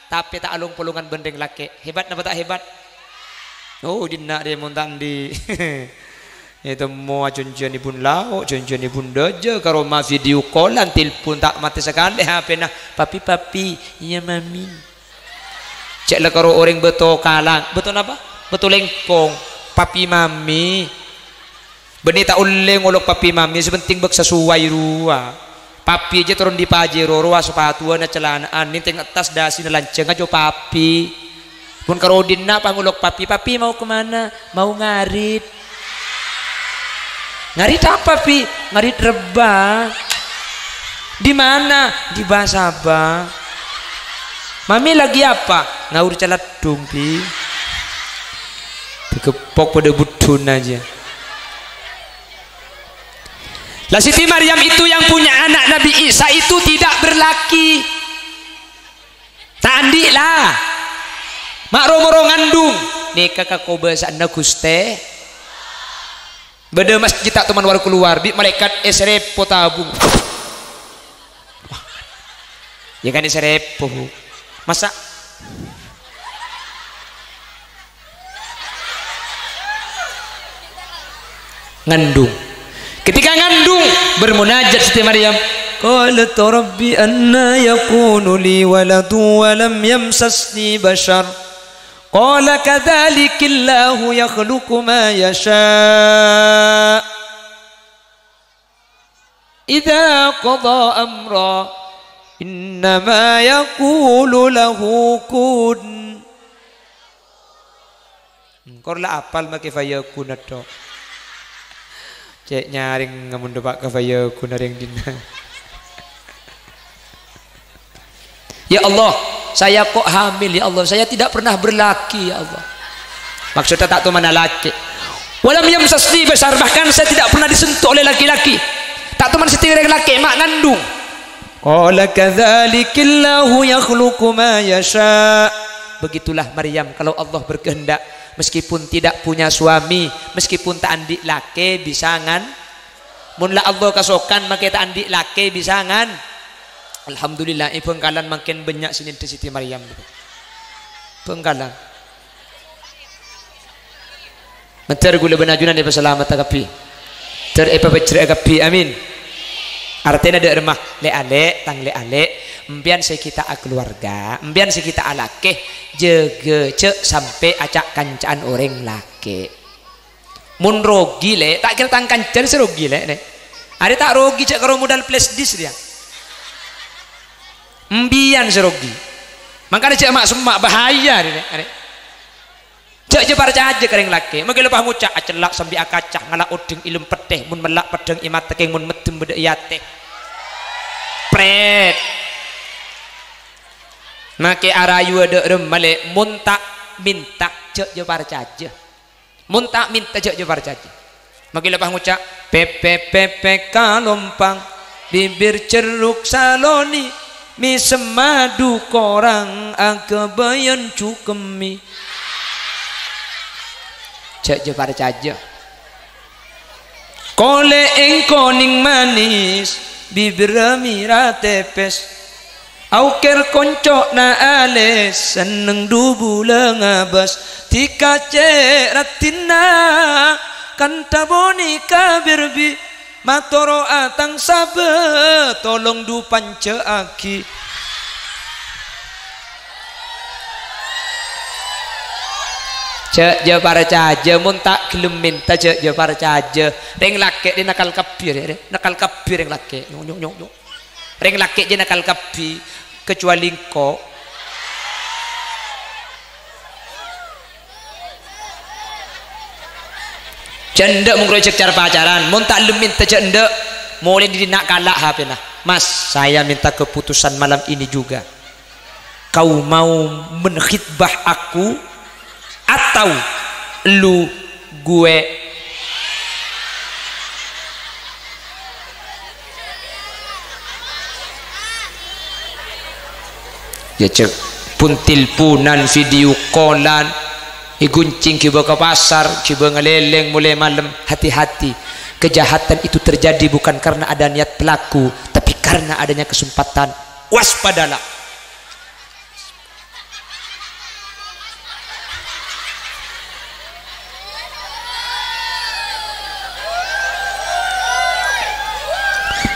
tapè ta' along-polongan bân rèng lakè'. Hebat napa ta' hebat? Oh, dinna' rè mon ta' andi'. Ètemmo ajhânjhiyân è bun lao', jhânjhiyân è bun dâjâ, karo ma video call-an, telpon ta' matè sakalè H P-na. "Papi, papi." "Iyâ, Mami." Cè' la karo orèng bâto kalang. Bâto napa? Bâto lèngkong. "Papi, Mami." Bânnè ta' ollè ngolok papi mami, sè penting bâk sasuwai rowa. Papi jâ toron dipajâi ro-rowa, sapatuwâna, calana'an, nèntèng attas dâsina lanjhâng, ajâ papi. Pon karo dinna' pas ngolok papi, "Papi mau ke mana?" "Mau ngarit." "Ngarit apa, Pi?" "Ngarit rebbhâ." "Di mana?" "Di Basaba." "Mami lagi apa?" "Ngaur caladdhung, Pi." Digepok padâ buddhuna jâ. Lah, Siti Maryam itu yang punya anak Nabi Isa itu tidak berlaki. Ta' andi' la. Ma' ro-moro ngandung. Nèka kakobâsa'anna Ghustè. Bâdâ masjid ta' toman wâr-kalowar, bi' malaèkat èsèrèpo tabung. Wah. Ya kan, èsèrèpo, Bu. Masa' ngandung. Ketika ngandung, bermunajat Siti Maryam, "Qalat, Rabbi, anna yakunu li waladun wa lam yamsasni bashar." Qala, "Kadzalikillahu yakhluqu ma yasha'. Idza qadha amra, innama yaqulu lahu kun." Engko' la apal makè fayakun, tok. Cè' nyarèng ngamun dâpa' ka fayakun arèng dinna'. "Ya Allah, saya kok hamil, ya Allah, saya tidak pernah berlaki, ya Allah." Maksudnya ta' toman alakè. "Walam yamsasni bashar, bahkan saya tidak pernah disentuh oleh laki-laki." Ta' toman sè tèrèng lakè, ma' ngandung. Qala, "Kadzalikillahu yakhluqu ma yasha'." Begitulah Maryam, kalau Allah berkehendak, meskipun tidak punya suami, meskipun ta' andi' lakè, bisa ngan-, Mon la Allah kasokan, makè ta' andi' lakè bisa ngan-, Alhamdulillah, è Bhângkalan mangkèn bânnya' sè nèndhâ Siti Maryam. Bhângkalan. Mandhâr ghulâ bân ajunan èpasalamet kabbhi. Dhâr èpabhâjrâ kabbhi. Amin. Artèna dâ' remma, lè'-alè', tang lè'-alè', empèyan sè ghi' ta' akaluwarga, empèyan sè ghi' ta' alakè, jâgâ jhâ' sampè' aca'-kanca'an orèng lakè'. Mon rogi, lè', ta' kèra tang kancana sè rogi, lè', lè'. Arè ta' rogi jhâ' karo modal flash disk, rèya. Empèyan sè rogi. Mangkana jhâ' ma'-semma', bahaya, rè, lè', arè. Jhâ', jhâ' parcajâ ka rèng lakè'. Mangkè la pas ngoca', "Acella' sambi akaca, ngala' odhing è lem pettè, mon mella' peddhâng è mata kèng, mon meddem bâdâ è atè." Pret. Makè arayuwâ dâ' remma, lè', mon ta' mènta, jhâ', jhâ' parcajâ. Mon ta' mènta, jhâ', jhâ' parcajâ. Mangkè la pas ngoca', "Pèpè, pèpè kalompang, bibir cerruk saloni, mèsem madu korang, aghâbâyân cukemmi." Jhâ', jhâ' parcajâ. "Kolè' èngko' nèng manis, bibirra mèra tèpès." Aokèr konco'na alè senneng du bulâ ngabâs, dikacè' raddhinna kantha bonè ka berbi, matoro'a tang sabâ, tolong du panjhâ'aghi. Jhâ', jhâ' parcajâ, mon ta' ghellem mènta, jhâ', jhâ' parcajâ. Rèng lakè' rè nakal kabbhi, rè, rè. Nakal kabbhi rèng lakè'. Nyo', nyo', nyo', nyo'. Rèng lakè' jhâ' nakal kabbhi, kecuali engko'. Jhâ' endâ' mon rojhâk car-pacaran, mon ta' ellem mènta jhâ' endâ', molè dhinna' kala' H P-na. "Mas, saya minta keputusan malam ini juga. Kau mau menkhitbah aku atau lu gue?" Ya, cek, pun telponan, video callan, ègoncèng ghibâ ka pasar, ghibâ ngalèlèng molaè malem. Hati-hati, kejahatan itu terjadi bukan karena ada niat pelaku, tapi karena adanya kesempatan. Waspadalah.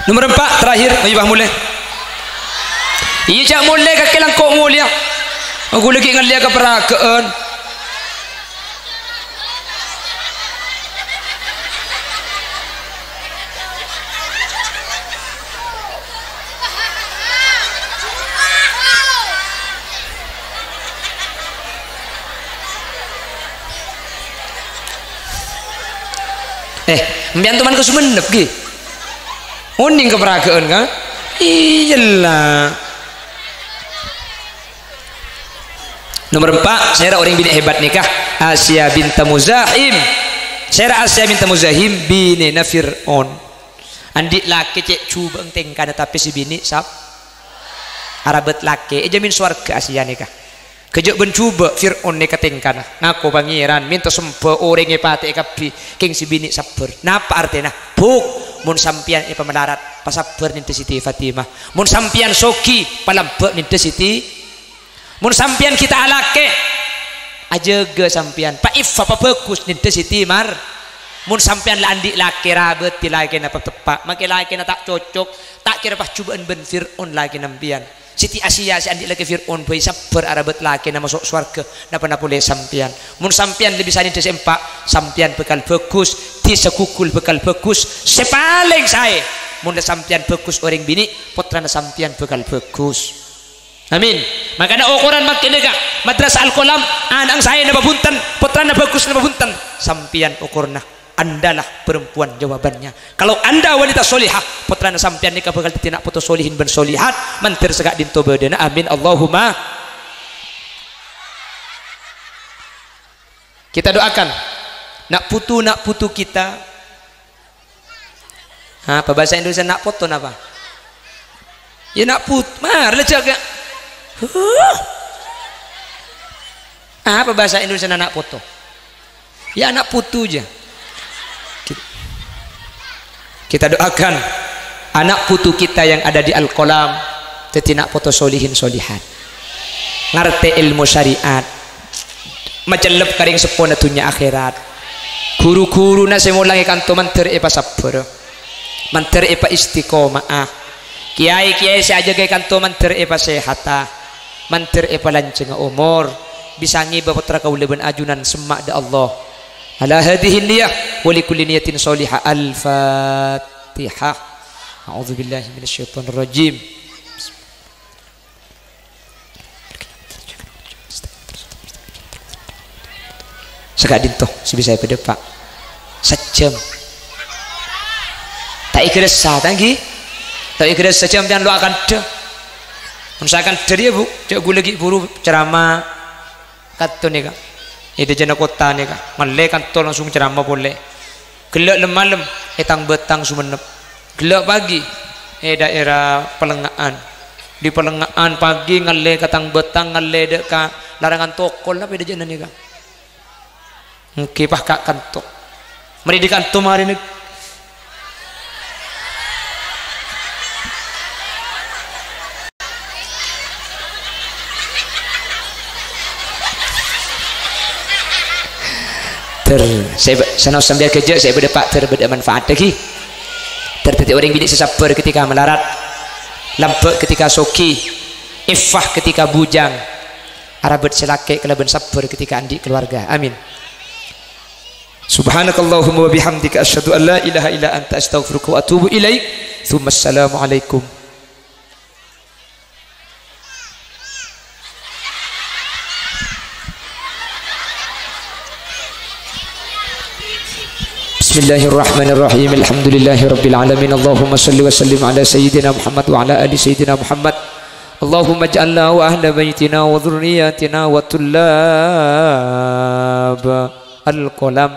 Nomor empat, terakhir, ayo, Bah, molè. Iyâ, jhâ' molè, kakè langko' molèya. Aku lagi ngallèya ka paragâ'ân. Eh, sampèyan toman ka Songennep, ghi? Onèng ka paragâ'ân, kan? Iyâ, la. Nomor empat, sèra orèng binè' hebat nèka, Asya binta Muzahim. Sèra Asya binta Muzahim, binèna Fir'aun. Andi' lakè cè' jhubâ'ân tèngkana, tapè sè binè' sab-, arabât lakè, èjhâmin sowarghâ Asya nèka. Ghâjâ' bân jhubâ' Fir'aun nèka tèngkana. Ngako Pangèran, mènta sembhâ orèng èpatè'è kabbhi, kèng sè binè' sabbhâr. Napa artèna? Buk, mon sampèyan èpamalarat, pasabbhâr nèndhâ Siti Fatimah. Mon sampèyan soghi, palambâ' nèndhâ Siti. Mon sampèyan ghi' ta' alakè, ajâgâ sampèyan. Pa'iffa, pabhâghus nèndhâ Siti Mar-, Mon sampèyan la andi' lakè, rabâdi lakèna pateppa'. Makè lakèna ta' cocok, ta' kèra pajhubâ'ân bân Fir'aun lakèna sampèyan. Siti Asiya sè andi' lakè Fir'aun bhâi sabbhâr arabât lakèna maso' sowarghâ, napa-napa polè sampèyan. Mon sampèyan la bisa nèndhâ sè empa', sampèyan bhâkal bhâghus, dhisa Gugul bhâkal bhâghus, sè palèng saè. Mon la sampèyan bhâghus orèng binè', pottrana sampèyan bhâkal bhâghus. Amin. Makana okoran mangkèn nèka, Madrasah Al-Qalam, ana'na saè napa bhunten, pottrana bhâghus napa bhunten, sampèyan okorna. Andalah perempuan jawabannya. Kalau Anda wanita solihah, pottrana sampèyan nèka bhâkal dhâddhi na' poto solihin bân solihat, mandhâr saka'dinto bâdâna. Amin, Allahumma. Kita doakan, na' putu, na' putu kita. Apa bahasa Indonesia na' poto napa? Ya, na' put-, mara la jâgâ. Huh. Apa bahasa Indonesia na' poto? Ya, anak putu aja. Ki-, kita doakan anak putu kita yang ada di Al-Qalam dhâddhi na' poto solihin solihat. Ngartè ilmu syariat. Macellep ka rèng seppona dhunnya akhèrat. Ghuru-ghuruna sè molangè kanto mandhâr èpasabbhâr. Mandhâr èpaistiqomah. Kèyaè-kèyaè sè ajâgâ kanto mandhâr èpasèhata. Mandhâr èpalanjhângnga omor. Bisa ngèbâ pottra kaulâ bân ajunan semma' dâ' Allah. Ala hadhihi niyah wa li kulli niyatin shalihah. Al-Fatihah. A'udzubillahi minasyaitonirrajim. Saka'dinto sè bisa èpadâpa'. Sajjhâm. Ta' èghâressa, ta' èngghi? Ta' èghâressa, jhâm sampèyan lo' akandhâ. Mon sakandhâ rèya, Bu, jhâ' ghulâ ghi' buru ceramah kanto nèka. È dâjâna kotta nèka. Mellè kanto langsung ceramah polè. Ghellâ' lem-malem è Tang-Bâtang Songennep. Ghellâ' pagi è daerah Pellengnga'an. Di Pellengnga'an pagi ngallè ka Tang-Bâtang, ngallè dâ' ka larangan tokol, napa è dâjâna nèka? Èngghi pas ka kanto. Marè di kanto marè nè-, Ter, sè, sanaos sampèyan ghâjâ', sè bâdâ pa'dâr bâdâ manfaatta ghi. Ter, dhâddhi orèng binè' sè sabbhâr ketika malarat, lambâ' ketika soghi, iffah ketika bujang, arabât sè lakè' kalabân sabbhâr ketika andi' keluarga. Amin. Subhanakallahumma wa bihamdika, asyhadu an la ilaha illa anta, astaghfiruka wa atubu ilaik. Tsumma assalamualaikum. Bismillahirrahmanirrahim. Alhamdulillahirabbil alamin. Allahumma shalli wa sallim ala sayyidina Muhammad wa ala ali sayyidina Muhammad. Allahumma ij'alna wa ahla baitina wa dzurriyyatina wa tullab al-qalam.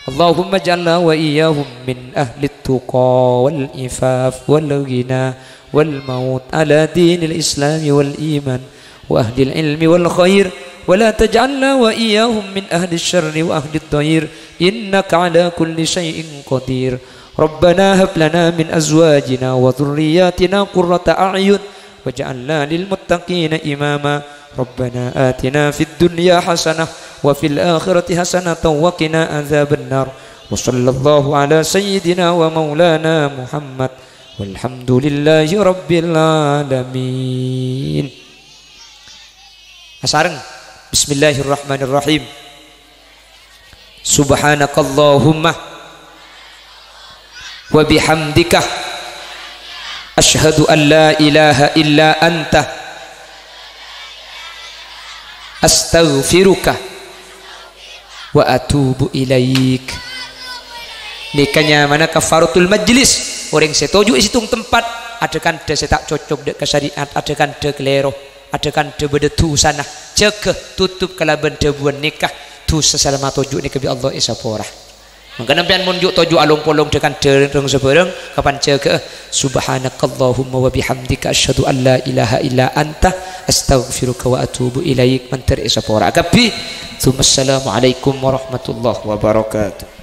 Allahumma ij'alna wa iyyahum min ahlit tuqa wal ifaf wal ghina wal maut ala dinil islami wal iman wa ahlil ilmi wal khair, wa la taj'alna wa iyyahum min ahlis syarri wa ahlit dhair, innaka ala kulli syai'in qadir. Rabbana hab lana min azwajina wa dzurriyyatina qurrata a'yun waj'alna lil muttaqina imama. Rabbana atina fid dunya hasanah wa fil akhirati hasanatan wa qina adzabannar. Wa sallallahu ala sayyidina wa maulana Muhammad. Walhamdulillahi rabbil alamin. Asareng. Bismillahirrahmanirrahim. Subhanakallahumma wa bihamdika, asyhadu an la ilaha illa anta, astaghfiruka wa atubu ilaik. Nèka nyamana kafaratul majlis. Orèng sè toju' è sèttong tempat, adâ-kandâ sè ta' cocok dâ' ka syariat, adâ-kandâ kalèro, adâ-kandâ bâdâ dhusana, jâgâ tutup kalabân dhâbuwân nèka, dhusa sè la matoju' nèka bi' Allah èsapora. Mangkana sampèyan mon ju' toju' along-polong dâ-kandâ rèng sabârâng, kapan jâgâ'â, "Subhanakallahumma wa bihamdika, asyhadu an la ilaha illa anta, astaghfiruka wa atubu ilaik," mandhâr èsapora kabbhi. Tsumma assalamualaikum warahmatullahi wabarakatuh.